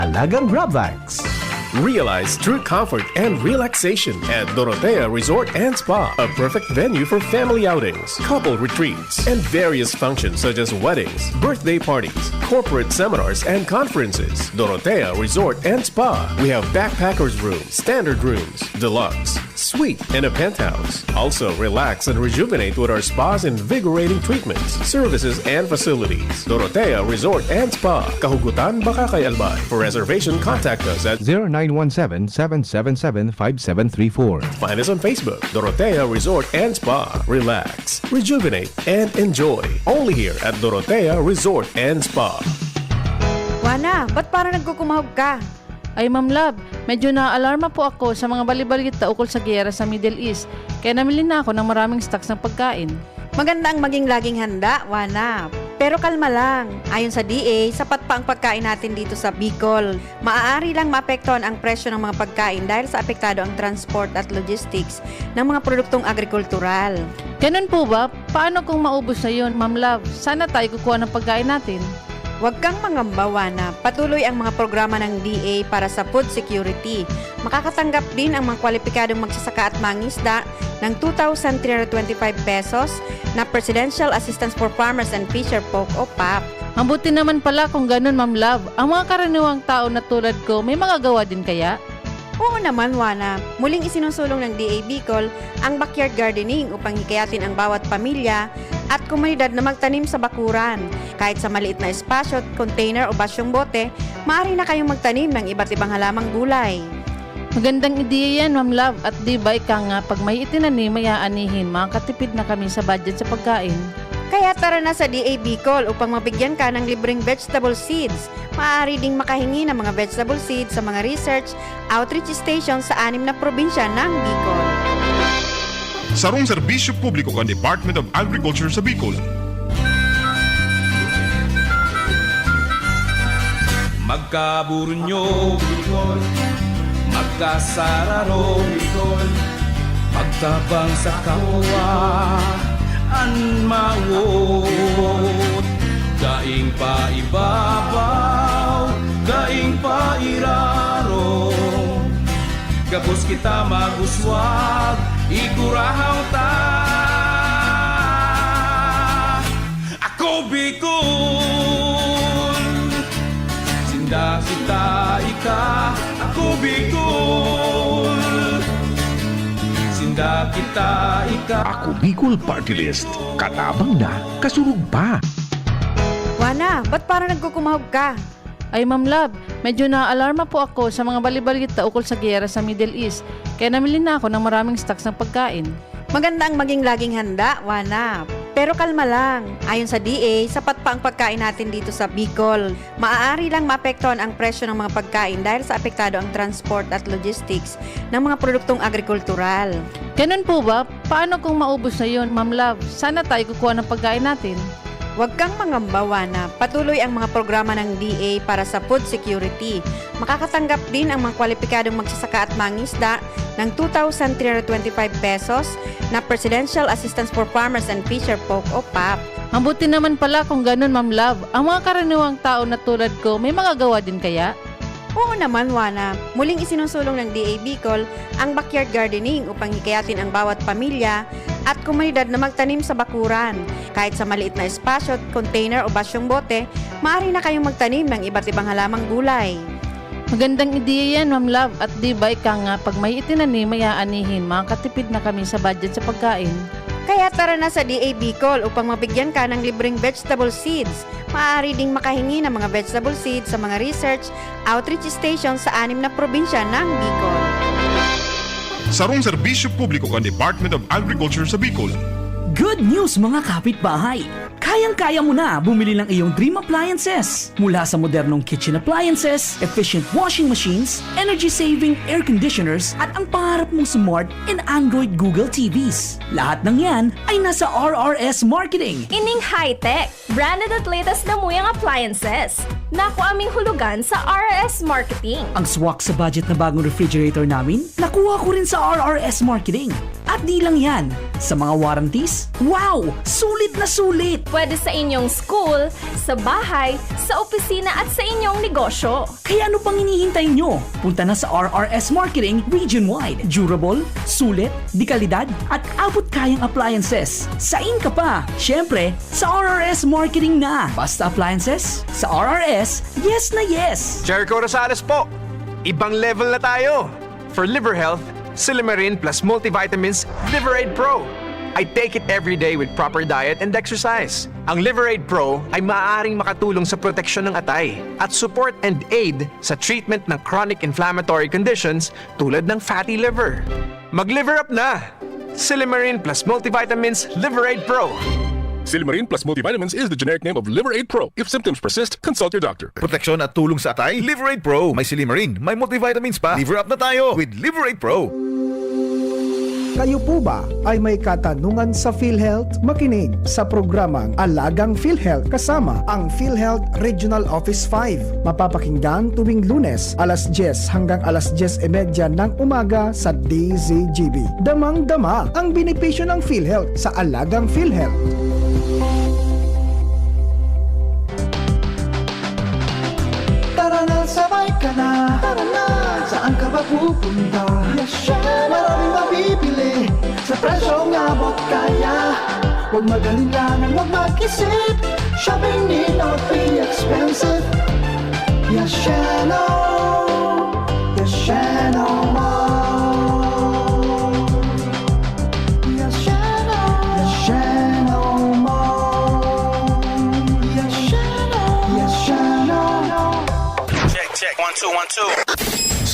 Alagang Grabvax. Realize true comfort and relaxation at Dorotea Resort and Spa, a perfect venue for family outings, couple retreats, and various functions such as weddings, birthday parties, corporate seminars, and conferences. Dorotea Resort and Spa. We have backpackers room, standard rooms, deluxe, suite, and a penthouse. Also, relax and rejuvenate with our spa's invigorating treatments, services, and facilities. Dorotea Resort and Spa, Kahugutan, Bacacay, Albay. For reservation, contact us at zero nine one seven, seven seven seven, five seven three four. Find us on Facebook, Dorotea Resort and Spa. Relax, rejuvenate, and enjoy. Only here at Dorotea Resort and Spa. Wana, ba't parang nagkukumahog ka? Ay, Ma'am Love, medyo naaalarma po ako sa mga balibalita ukol sa giyera sa Middle East, kaya namili na ako ng maraming stocks ng pagkain. Maganda ang maging laging handa, Wana. Pero kalma lang. Ayon sa D A, sapat pa ang pagkain natin dito sa Bicol. Maaari lang maapektuhan ang presyo ng mga pagkain dahil sa apektado ang transport at logistics ng mga produktong agrikultural. Ganun po ba? Paano kung maubos na yun, Ma'am Love? Saan na tayo kukuha ng pagkain natin? Huwag kang mangamba, Wana. Patuloy ang mga programa ng D A para sa food security. Makakatanggap din ang mga kwalipikadong magsasaka at mangisda ng two thousand three hundred twenty-five pesos na Presidential Assistance for Farmers and Fisherfolk o pap. Mabuti naman pala kung ganun, Ma'am Love. Ang mga karaniwang tao na tulad ko, may magagawa din kaya? Oo naman, Wana. Muling isinusulong ng D A Bicol ang backyard gardening upang hikayatin ang bawat pamilya at komunidad na magtanim sa bakuran. Kahit sa maliit na espasyo, container o basyong bote, maaari na kayong magtanim ng iba't ibang halamang gulay. Magandang ideya yan, Ma'am Love. At di ba ika nga, pag may itinanim, may aanihin, makakatipid na kami sa budget sa pagkain. Kaya tara na sa D A Bicol upang mabigyan ka ng libreng vegetable seeds. Maaari ding makahingi ng mga vegetable seeds sa mga research outreach station sa anim na probinsya ng Bicol. Sarong serbisyo publiko kan Department of Agriculture sa Bicol. Magkaburunyo, Bicol. Magkasararo, Bicol. Magtabang sa kapwa, an mawot. Daing paibabaw, daing pairarom. Gabos kita mag-uswag, igurahaw ta. Ako Bicol, sinda kita ika. Ako Bicol, sinda kita ika. Ako Bicol Party List. Katabang na, kasurog pa. Wana, ba't parang nagkukumahog ka? Ay, Ma'am Love, medyo naaalarma po ako sa mga balibalita ukol sa giyera sa Middle East, kaya namili na ako ng maraming stocks ng pagkain. Maganda ang maging laging handa, Wana. Pero kalma lang. Ayon sa D A, sapat pa ang pagkain natin dito sa Bicol. Maaari lang maapektuhan ang presyo ng mga pagkain dahil sa apektado ang transport at logistics ng mga produktong agrikultural. Ganun po ba? Paano kung maubos na yun, Ma'am Love? Saan na tayo kukuha ng pagkain natin? Huwag kang mangamba, Wana. Patuloy ang mga programa ng D A para sa food security. Makakatanggap din ang mga kwalipikadong magsasaka at mangisda ng two thousand three hundred twenty-five pesos na Presidential Assistance for Farmers and Fisherfolk o pap. Mabuti naman pala kung ganun, Ma'am Love. Ang mga karaniwang tao na tulad ko, may magagawa din kaya? Oo naman, Wana. Muling isinusulong ng D A Bicol ang backyard gardening upang hikayatin ang bawat pamilya at komunidad na magtanim sa bakuran. Kahit sa maliit na espasyo, container o basyong bote, maaari na kayong magtanim ng iba't ibang halamang gulay. Magandang ideya yan, Ma'am Love. At di ba ika nga, pag may itinanim, may aanihin, makakatipid na kami sa budget sa pagkain. Kaya tara na sa D A Bicol upang mabigyan ka ng libreng vegetable seeds. Maaari ding makahingi ng mga vegetable seeds sa mga research outreach station sa anim na probinsya ng Bicol. Sarong serbisyo publiko kan Department of Agriculture sa Bicol. Good news, mga kapitbahay! Kayang-kaya mo na bumili ng iyong dream appliances. Mula sa modernong kitchen appliances, efficient washing machines, energy-saving air conditioners, at ang pangarap mong smart and Android Google T Vs. Lahat ng yan ay nasa R R S Marketing. Ining high-tech, branded at latest na muyang appliances. Naku aming hulugan sa R R S Marketing. Ang swak sa budget na bagong refrigerator namin, nakuha ko rin sa R R S Marketing. At di lang yan, sa mga warranties, wow! Sulit na sulit! Pwede sa inyong school, sa bahay, sa opisina at sa inyong negosyo. Kaya ano pang hinihintay nyo? Punta na sa R R S Marketing Region Wide. Durable, sulit, de kalidad, at abot kayang appliances. Sain ka pa? Siyempre, sa R R S Marketing na. Basta appliances, sa R R S, yes na yes! Jericho Rosales po! Ibang level na tayo! For liver health, Silimarin plus multivitamins Liver Aid Pro. I take it every day with proper diet and exercise. Ang Liver Aid Pro ay maaaring makatulong sa proteksyon ng atay at support and aid sa treatment ng chronic inflammatory conditions tulad ng fatty liver. Mag-liver up na! Silimarin plus multivitamins Liver Aid Pro. Silimarin plus multivitamins is the generic name of Liver Aid Pro. If symptoms persist, consult your doctor. Proteksyon at tulong sa atay, Liver Aid Pro. May silimarin, may multivitamins pa. Liver up na tayo with Liver Aid Pro. Kayo po ba ay may katanungan sa PhilHealth? Makinig sa programang Alagang PhilHealth kasama ang PhilHealth Regional Office five. Mapapakinggan tuwing Lunes, alas dyes hanggang alas dyes y media ng umaga sa D Z G B. Damang-dama ang benepisyo ng PhilHealth sa Alagang PhilHealth. Tara na, sabay ka na. Tara na. Saan ka ba pupunta? Yasheno! Maraming mabibili sa presyong abot kaya. Huwag mag-alinlangan, huwag mag-isip. Shopping need not be expensive. Yasheno! Yasheno Mall! Yasheno! Yasheno Mall! Yasheno! Yasheno! Check, check. One, two, one, two.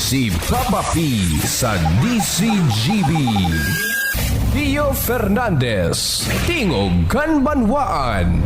Si Papa P sa D C G B. Pio Fernandez, Tingog kan Banwaan.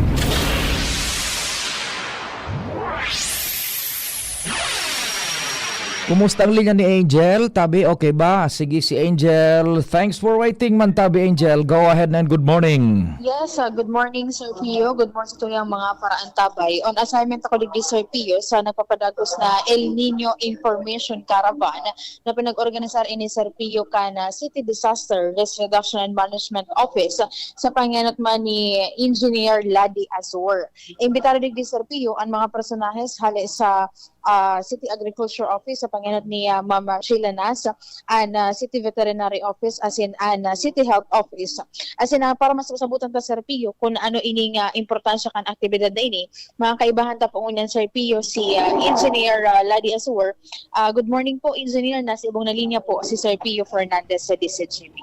Kumusta ang linya ni Angel? Tabi, okay ba? Sige, si Angel. Thanks for waiting man, Tabi Angel. Go ahead and good morning. Yes, uh, good morning, Sir Pio. Good morning sa tuyang mga paraantabay. On assignment ako digdi, Sir Pio, sa nagpapadagos na El Nino Information Caravan na pinag-organisar ini, Sir Pio, kan, uh, City Disaster Risk Reduction and Management Office sa pangenot man ni Engineer Ladi Azor. Imbitado digdi, Sir Pio, ang mga personahes hali sa ah, City Agriculture Office sa pangenot ni, ah, Ma'am Sheila Nas, an, ah, City Veterinary Office, asin an, ah, City Health Office. Asin, ah, para mas masabutan ta, Sir Pio, kun ano ining, ah, importansya kan aktibidad na ini, mga kaibahan ta po ngunyan, Sir Pio, si, ah, Engineer, ah, Ladi Asur. Ah, good morning po, Engineer. Nasa ibong na linya po si Sir Pio Fernandez sa D C G B.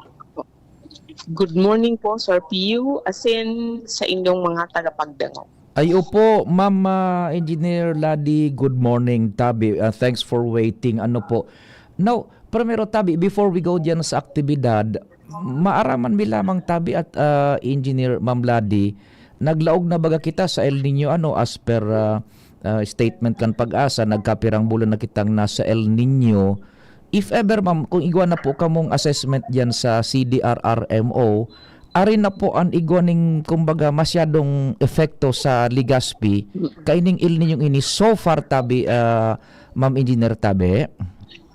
Good morning po, Sir Pio, asin sa inyong mga tagapagdangog. Ay, opo, Ma'am, ah, Engineer Ladi, good morning, Tabi. Ah, thanks for waiting. Ano po? Now, primero, Tabi, before we go diyan sa aktibidad, maaraman mi lamang, Tabi at, ah, Engineer Ma'am Ladi, naglaog na baga kita sa El Nino, ano, as per, ah, ah, statement kan PAGASA, nagkapirang bulan na kitang nasa El Nino. If ever, ma'am, kung igwa na po kamong assessment diyan sa C D R R M O, ari na po an igwa ning, kumbaga, masyadong epekto sa Legazpi kaining El Niño ini so far, Tabi, ah, Ma'am Engineer, Tabi?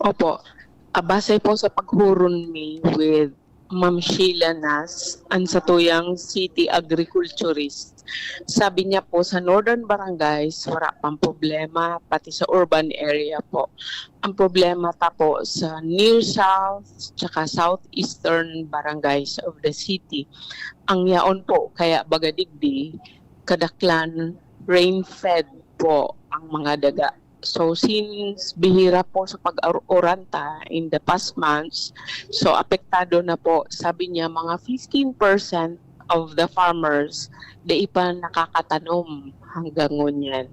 Opo. Ah, base po sa paghuron mi with Ma'am Sheila Nas, an satuyang city agriculturist, sabi niya po, sa northern barangays, wala pang problema, pati sa urban area po. Ang problema ta po sa near south tsaka southeastern barangays of the city. Ang yaon po, kaya baga digdi, kadaklan, rain-fed po ang mga daga. So, since bihira po sa pag-uran ta in the past months, so apektado na po, sabi niya, mga fifteen percent of the farmers dai pa nakakatanom hanggang ngunyan.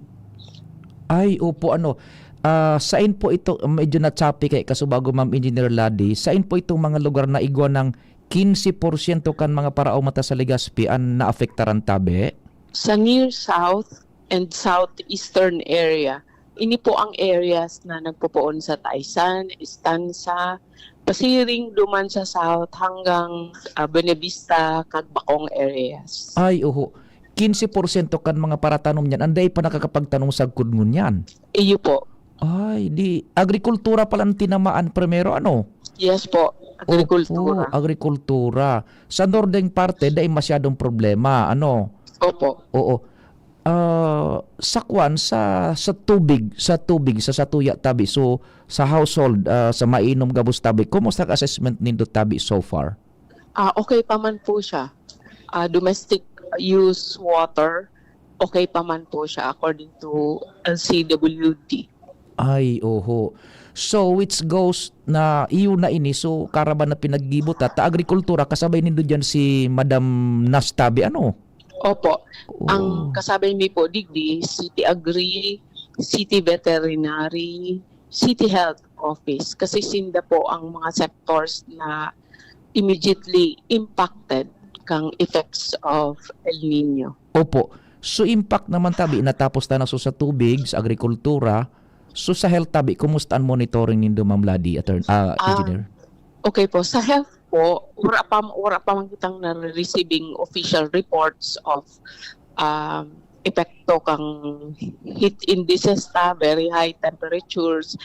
Ay, opo, ano, ah, sain po ito, medyo na-choppy kay kasubago, Ma'am Engineer Ladi, sain po itong mga lugar na igwa ng quince porsyento kan mga paraoma ta sa Legazpi an naapektaran, Tabi? Sa near south and southeastern area, ini po ang areas na nagpopoon sa Taysan, Estancia, pasiring duman sa south hanggang, ah, Buenavista, kag Bacong areas. Ay, oho. Quince porsyento kan mga paratanom niyan an dai pa nakakapagtanom sagkod ngunyan. Iyo po. Ay, di agrikultura pala ang tinamaan primero, ano? Yes po. Agrikultura. Opo, agrikultura. Sa nordeng parte, dai masyadong problema, ano? Opo. Oo. Ah, sa kwan, sa, sa tubig, sa tubig, sa satuya tabi, so, sa household, ah, sa mainom gabos tabi, kumusta ka assessment nindo tabi so far? Ah, okay pa man po siya. Ah, domestic use water, okay pa man po siya according to L C W D. Ay, oho. So, which goes na iyo na ini, so, karaban na pinaggibo ta, ta agrikultura, kasabay nindo diyan si Madam Nas tabi, ano? Opo. Oo. Ang kasabay mi po digdi, City Agri, City Veterinary, City Health Office. Kasi sinda po ang mga sectors na immediately impacted kang effects of El Nino. Opo. So, impact naman tabi, natapos ta na so sa tubig, sa agrikultura. So, sa health tabi, kumusta ang monitoring nindo, Ma'am Lady, attorn-, ah, Ah, engineer? Okay po. Sa health po, wala pa, wala pa man kitang nare-receiving official reports of, um, epekto kang heat indices ta, very high temperatures,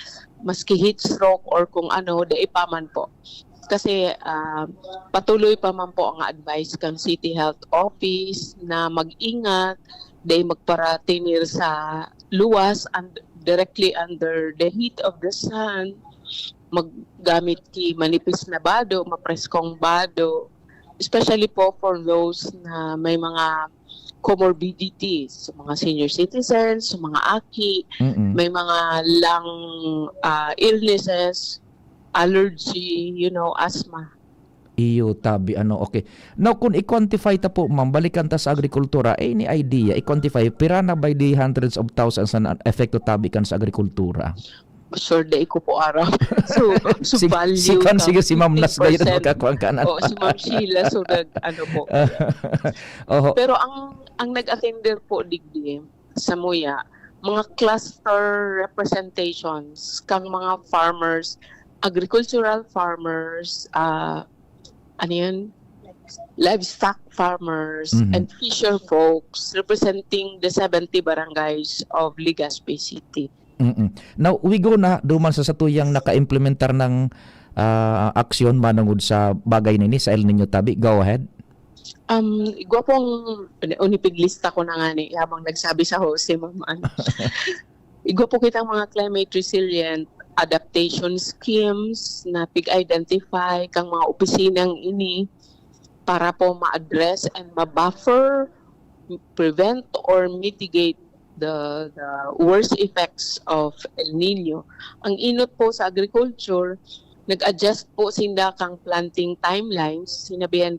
maski heat stroke or kung ano, dai pa man po. Kasi, ah, patuloy pa man po ang advice kang City Health Office na mag-ingat, dai magparatinir sa luwas and directly under the heat of the sun, maggamit ki manipis na bado, mapreskong bado, especially po for those na may mga comorbidities, sa mga senior citizens, sa mga aki, Mm. may mga lung, ah, illnesses, allergy, you know, asthma. Iyo, tabi, ano, okay. Now, kung i-quantify ta po, ma'am, balikan ta sa agrikultura, any idea, i-quantify, pira na by the hundreds of thousands an epekto tabi kan sa agrikultura? Sure, dai ko po aram. So, so Sig-, value si Kwan, ka, sige, si Ma'am Nas ba yun? fifty percent. Nagkakuan ka na. Oo, si Ma'am Sheila, so nag-, ano po. Oho. Pero ang, ang nag-attender po digdi, sa Muya, mga cluster representations kang mga farmers, agricultural farmers, ah, ano yun? Livestock farmers Mhm. and fisher folks representing the seventy barangays of Legazpi City. Mm-mm. Now, we go na duman sa satuyang naka-implementar ng, ah, aksyon manungod sa bagay na ini, sa El Nino tabi. Go ahead. Um, igwa pong, uni-, unipiglista ko na nga ni, habang nagsabi sa host si Ma'am Ann. Igwa po kitang mga climate resilient adaptation schemes na pig-identify kang mga opisinang ini para po ma-address and ma-buffer, prevent or mitigate the, the worst effects of El Nino. Ang inot po sa agriculture, nag-adjust po sinda kang planting timelines. Sinabihan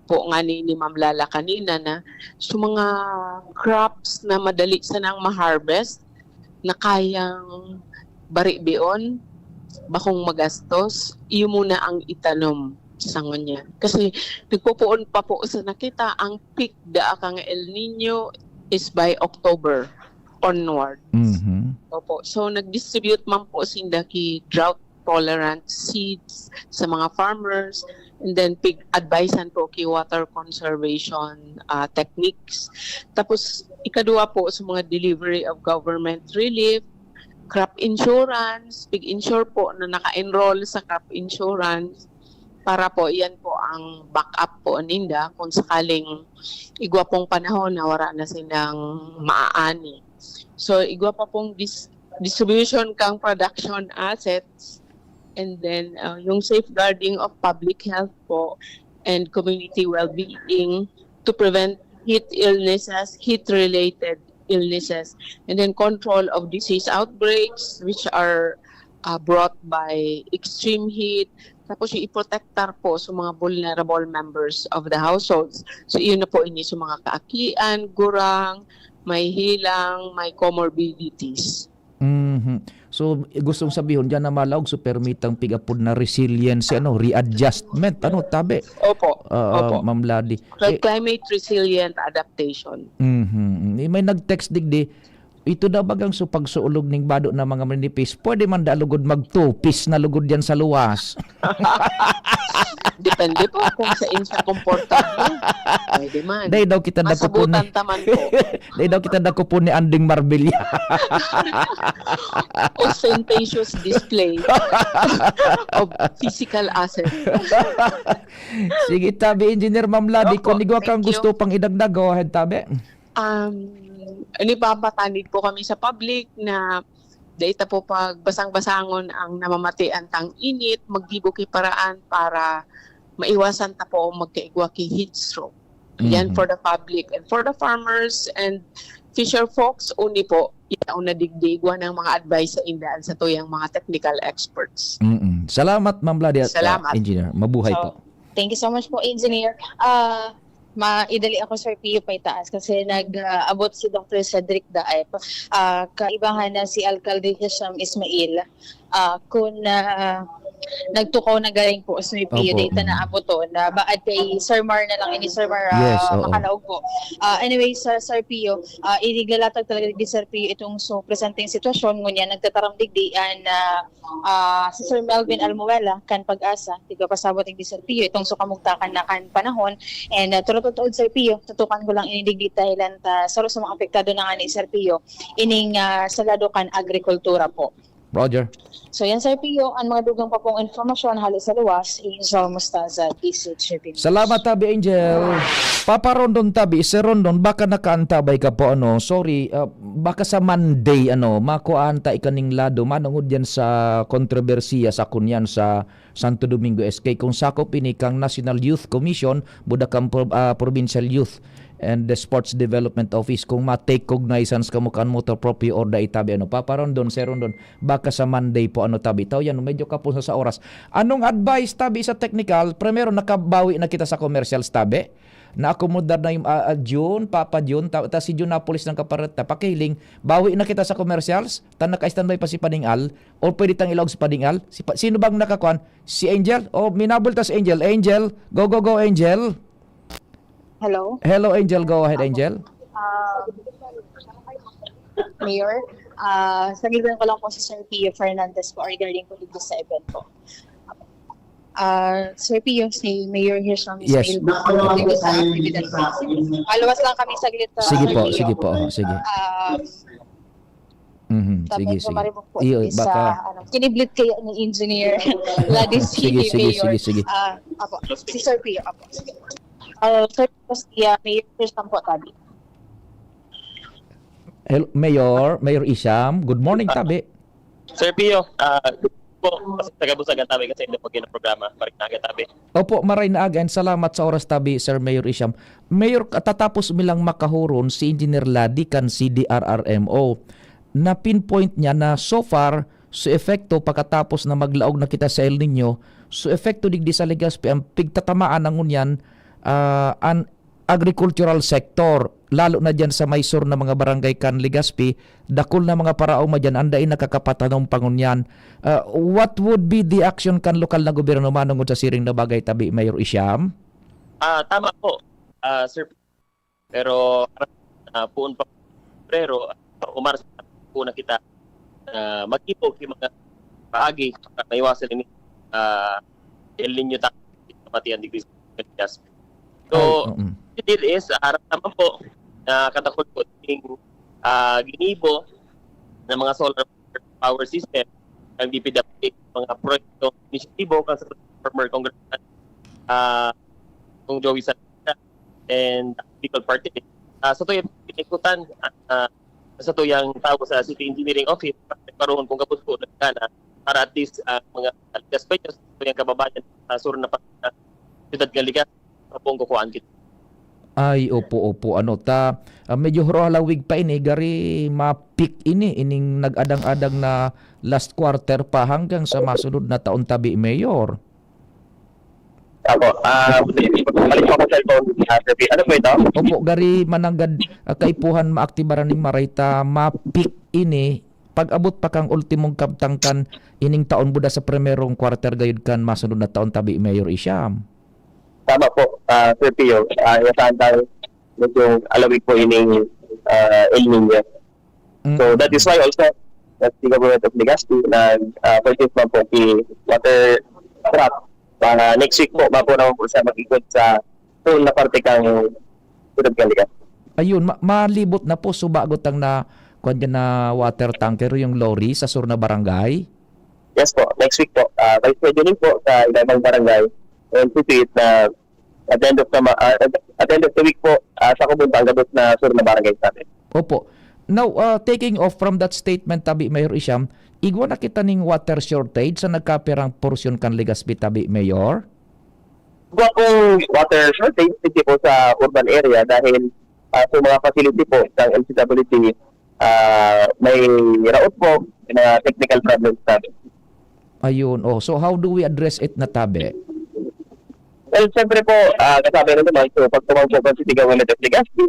po nga ni, ni Ma'am Lala kanina na sa mga crops na madali sanang ma-harvest, na kayang baribion, bakong magastos, iyo muna ang itanom sa ngunyan. Kasi nagpopoon pa po sa nakita, ang peak daa kang El Nino is by October onward. Mhm. Opo. So, nag-distribute man po sinda ki drought tolerant seeds sa mga farmers, and then pig-advisean po ki water conservation, ah, techniques. Tapos, ikadua po sa mga delivery of government relief, crop insurance, pig-insure po na naka-enroll sa crop insurance para po, iyan po ang backup po ninda kung sakaling igwa pong panahon na wala na silang maaani. So, igwa pa pong dis-, distribution kang production assets, and then, uh, yung safeguarding of public health po and community well-being to prevent heat illnesses, heat-related illnesses, and then control of disease outbreaks which are, uh, brought by extreme heat. Tapos yung i-protectar po sa mga vulnerable members of the households. So, iyon na po ini sa mga kaakian, gurang, may hilang, may comorbidities. Mhm. So, gustong sabihon, diyan na malaog so permitang pig-apod na resiliency, ano, readjustment, ano, tabi? Opo. Ah, Opo. Ma'am Lady. Cl-, Eh, climate resilient adaptation. Mhm. May nag-text digdi, Ito daw bagang so pagsuolog ning bado na mga manipis, pwede man da lugod mag-two-piece na lugod yan sa luwas. Depende po kung saan siya komportable. Pwede man. Dahil daw kita nakupon ni Masabutan taman po. Dahil daw kita nakupon ni Anding Marbella. Ostentatious display of physical asset. Sige, tabi, Engineer Mamladi, Opo, kung igwa kang thank you. gusto pang idagdag, go ahead, tabi. Um, inipapatanid po kami sa public na dai ta po pagbasang-basangon ang namamatian tang init, maggibo ki paraan para maiwasan ta po magkaigwa ki heat stroke. Yan Mhm. for the public and for the farmers and fisher folks, uni po, yaon na digdi igwa ng mga advice sa indaan sa tuyang mga technical experts. Mm-mm. Salamat, Ma'am Vladi at, uh, Salamat. Engineer. Mabuhay So, po. Thank you so much po, Engineer. Ah, maidali ako, Sir Pio, pa itaas kasi nag, ah, abot si Doctor Cedric Daep. Ah, kaibahan na si Alcalde Hisham Ismail. Ah, kun, ah, nagtukaw na galing po, Sir Pio, Opo, data mm. na abot to, na baad kay Sir Mar na lang ini, Sir Mar, ah, Yes, oo. makalaog po. Ah, anyway, sa Sir Pio, ah, inilalatag talaga ni Sir Pio itong so presenteng sitwasyon, ngunyan nagtataram digdi an, ah, ah, si Sir Melvin Almuela kan Pag-asa, tigpapasabot ni Sir Pio itong so kamugtakan na kan panahon. And, ah, turutod-tod, Sir Pio, tutukan ko lang ini digdi dahilan ta saro sa mga apektado na nga ni Sir Pio, ining, ah, sa lado kan agrikultura po. Roger. So yan, Sir Pio, ang mga dugang pa pong informasyon hali sa luwas, Angel Mostaza, D C H P News. Salamat, Tabi Angel. Papa Rondon, Tabi, Sir Rondon, baka nakaantabay ka po, ano, sorry, ah, baka sa Monday, ano, makuhaan ta ikaning lado, manungod yan sa kontrobersiya sa kunyan sa Santo Domingo S K, kung sakop ini kang National Youth Commission, buda kang pro-, ah, Provincial Youth and the Sports Development Office, kung ma-take cognizance kamo kan motor proprio or dai, Tabi, ano, Papa Rondon, Sir Rondon, baka sa Monday po, ano, Tabi. Taw yan, medyo kapusa sa oras. Anong advice, Tabi, sa technical? Primero, nakabawi na kita sa commercials, Tabi. Naakomodar na yung, ah, ah, June, Papa June, ta, ta si June napulis ng kaparet, ta pakiling, bawi na kita sa commercials, ta naka-standby pa si Pading Al, or pwede tang ilaog si Pading Al? Si Pa-, sino bang nakakuan? Si Angel? O, minabol ta si Angel. Angel, go, go, go, Angel. Hello? Hello, Angel. Go ahead, Angel. Ah, Mayor, ah, sagutan ko lang po si Sir Pio Fernandez po regarding po dito sa event po. Ah, Sir Pio, si Mayor Hirscham Yes. Ismail po, dito sa actividad po. Ah, luwas lang kami saglit, ah, Sige po, Sir Pio. sige po, sige. Ah, Mhm, Tapos sige, sige. Maribok po Iyo, is, baka ah, ano, kiniblit kayo ni Engineer Gladys Sige, si sige, Mayor. sige, sige. Ah, apo, si Sir Pio, apo. Ah, Sir Pio, si, ah, Mayor Christian po, Tabi. Hello, Mayor, Mayor Isham. Good morning, Ah. Tabi. Sir Pio, ah, po, kasi taga Busagan, Tabi, kasi hindi po kinaprograma. Marig na aga, Tabi. Opo, maray na aga and salamat sa oras, Tabi, Sir Mayor Isham. Mayor, katatapos mi lang makahuron si Engineer Ladi kan C D R R M O. Na-pinpoint niya na so far, so epekto pakatapos na maglaog na kita sa El Niño, so epekto digdi sa Legazpi, ang pigtatamaan na ngunyan, ah, an agricultural sector, lalo na diyan sa may sur na mga barangay kan Legazpi, dakul na mga paraoma diyan, ang dai nakakapatanom pa ngunyan. Ah, what would be the action kan lokal na gobyerno manungod sa siring na bagay, Tabi, Mayor Isham? Ah, tama po, ah, Sir. Pero, ah, puon pa, pero, ah, umar po na kita, ah, mag-ipo ki mga paagi para maiwasan ini, ah, El Niño ta-, matian digdi sa Pilipinas. So, Ay, mm. the deal is, ah, aram naman po na kadakol po ding, ah, ginibo ng mga solar power system, ang D P W H, mga proyekto, inisyatibo kan sa former Congressman, ah, Cong Joey Salazar and Bicol Party List. Ah, sa tuyang pinikutan, ah, sa tuyang tawo sa City Engineering Office, paruhon kung kapos po na para at least, ah, mga Legazpeños, sa tuyang kababayan, sa sur na pa-, na siyudad ng Legazpi, sa pong kukuhaan kita. Ay, opo, opo. Ano ta, ah, medyo huro halawig pa ini, gari ma-peak ini, ining nag-adang-adang na last quarter pa hanggang sa masunod na taon, Tabi, Mayor. Apo, ah, balik po ako sa cellphone, ah, Sir P. Ano po ito? Opo, gari mananggad, ah, kaipuhan maaktibaran ning maray ta ma-peak ini, pag-abot pa kang ultimong kabtang kan ining taon buda sa primerong quarter gayud kan masunod na taon, Tabi, Mayor Isham. Tama po, ah, Sir Pio. Ah, inasahan tayo medyo alawig po ining, ah, El Niño. So, that is why also that the government of Legazpi nag, ah, purchase man po ki water truck. Ah, next week po, mapo naman po siya mag-ikot sa full na parte kang Siyudad kan Legazpi. Ayun, ma-, malibot na po, so bago tang na, kuwan dyan na water tanker, yung lorry sa sur na barangay? Yes po, next week po. Ah, may scheduling po sa iba-ibang barangay. And to it na at the end of the ma-, ah, at the end of the week po, ah, sa Kubunta, ang gabos na sur na barangay sa atin. Opo. Now, ah, taking off from that statement, Tabi Mayor Isham, igwa na kita ning water shortage sa nagkapirang porsyon kan Legazpi, Tabi Mayor? Igwa pong water shortage, hindi po sa urban area dahil, ah, sa mga facility po ng L C W D, ah, may raot po, may mga technical problems namin. Ayun, oh. So, how do we address it na, Tabi? Well, siyempre po, ah, kasabi na naman, so, pagtumang po kan City Government of Legazpi,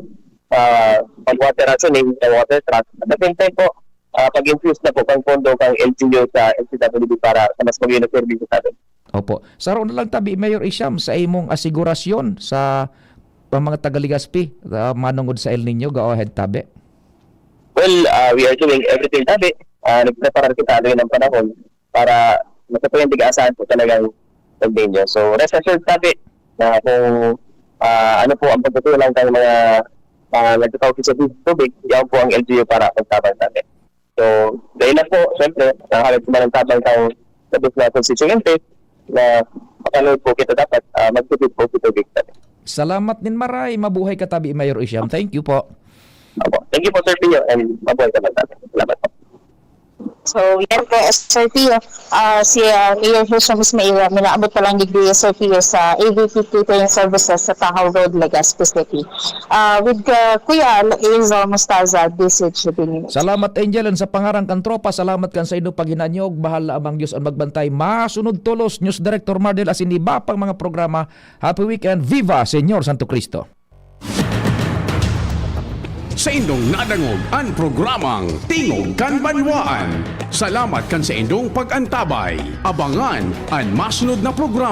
ah, pag-water rationing sa water truck. At the same time po, ah, pag-infuse na po kang pondo kang L G U sa L C W D para sa mas magandang serbisyo sa atin. Opo. Saro na lang, Tabi Mayor Isham, sa imong asigurasyon sa mga taga Legazpi, ah, manungod sa El Niño, go ahead, Tabi. Well, ah, we are doing everything, Tabi. Ah, nagpreparar kita, ano yun ang panahon para masatuyan, di kaasahan po talagang El Niño. So, rest assured, Tabi, na kung, ah, ano po ang pagkukulang ng mga, ah, nagtatawag sa tubig, yan po ang L G U para pagtabang, Tabi. So, dahil lang po, siyempre, nakakalagkuman ng tabang ng labis na konstituyente na makanood po kita dapat, ah, magtipid po kita, Tabi. Salamat nin maray. Mabuhay ka, Tabi Mayor Isham. Thank you po. Opo. Thank you po, Sir Pio, and mabuhay ka man, Tabi. Salamat po. So, yan po, Sir Pio. Ah, si, ah, Mayor Hisham Ismail, ah, minaabot pa lang digdi, Sir Pio, sa A V P Catering Services sa Tahaw Road, Legazpi City. Ah, with, ah, Kuya Al-, Hazel Mostaza, D Z G P News. Salamat, Angel, and sa pangaran kan tropa, salamat kan sa indo paghinanyog. Bahal na abang Diyos ang magbantay. Masunod tolos, News Director Mardel, asin iba pang mga programa. Happy weekend. Viva Señor Santo Cristo! Saindong nadangog an programang Tingog kan Banwaan. Salamat kan saindong pag-antabay. Abangan an masunod na programa.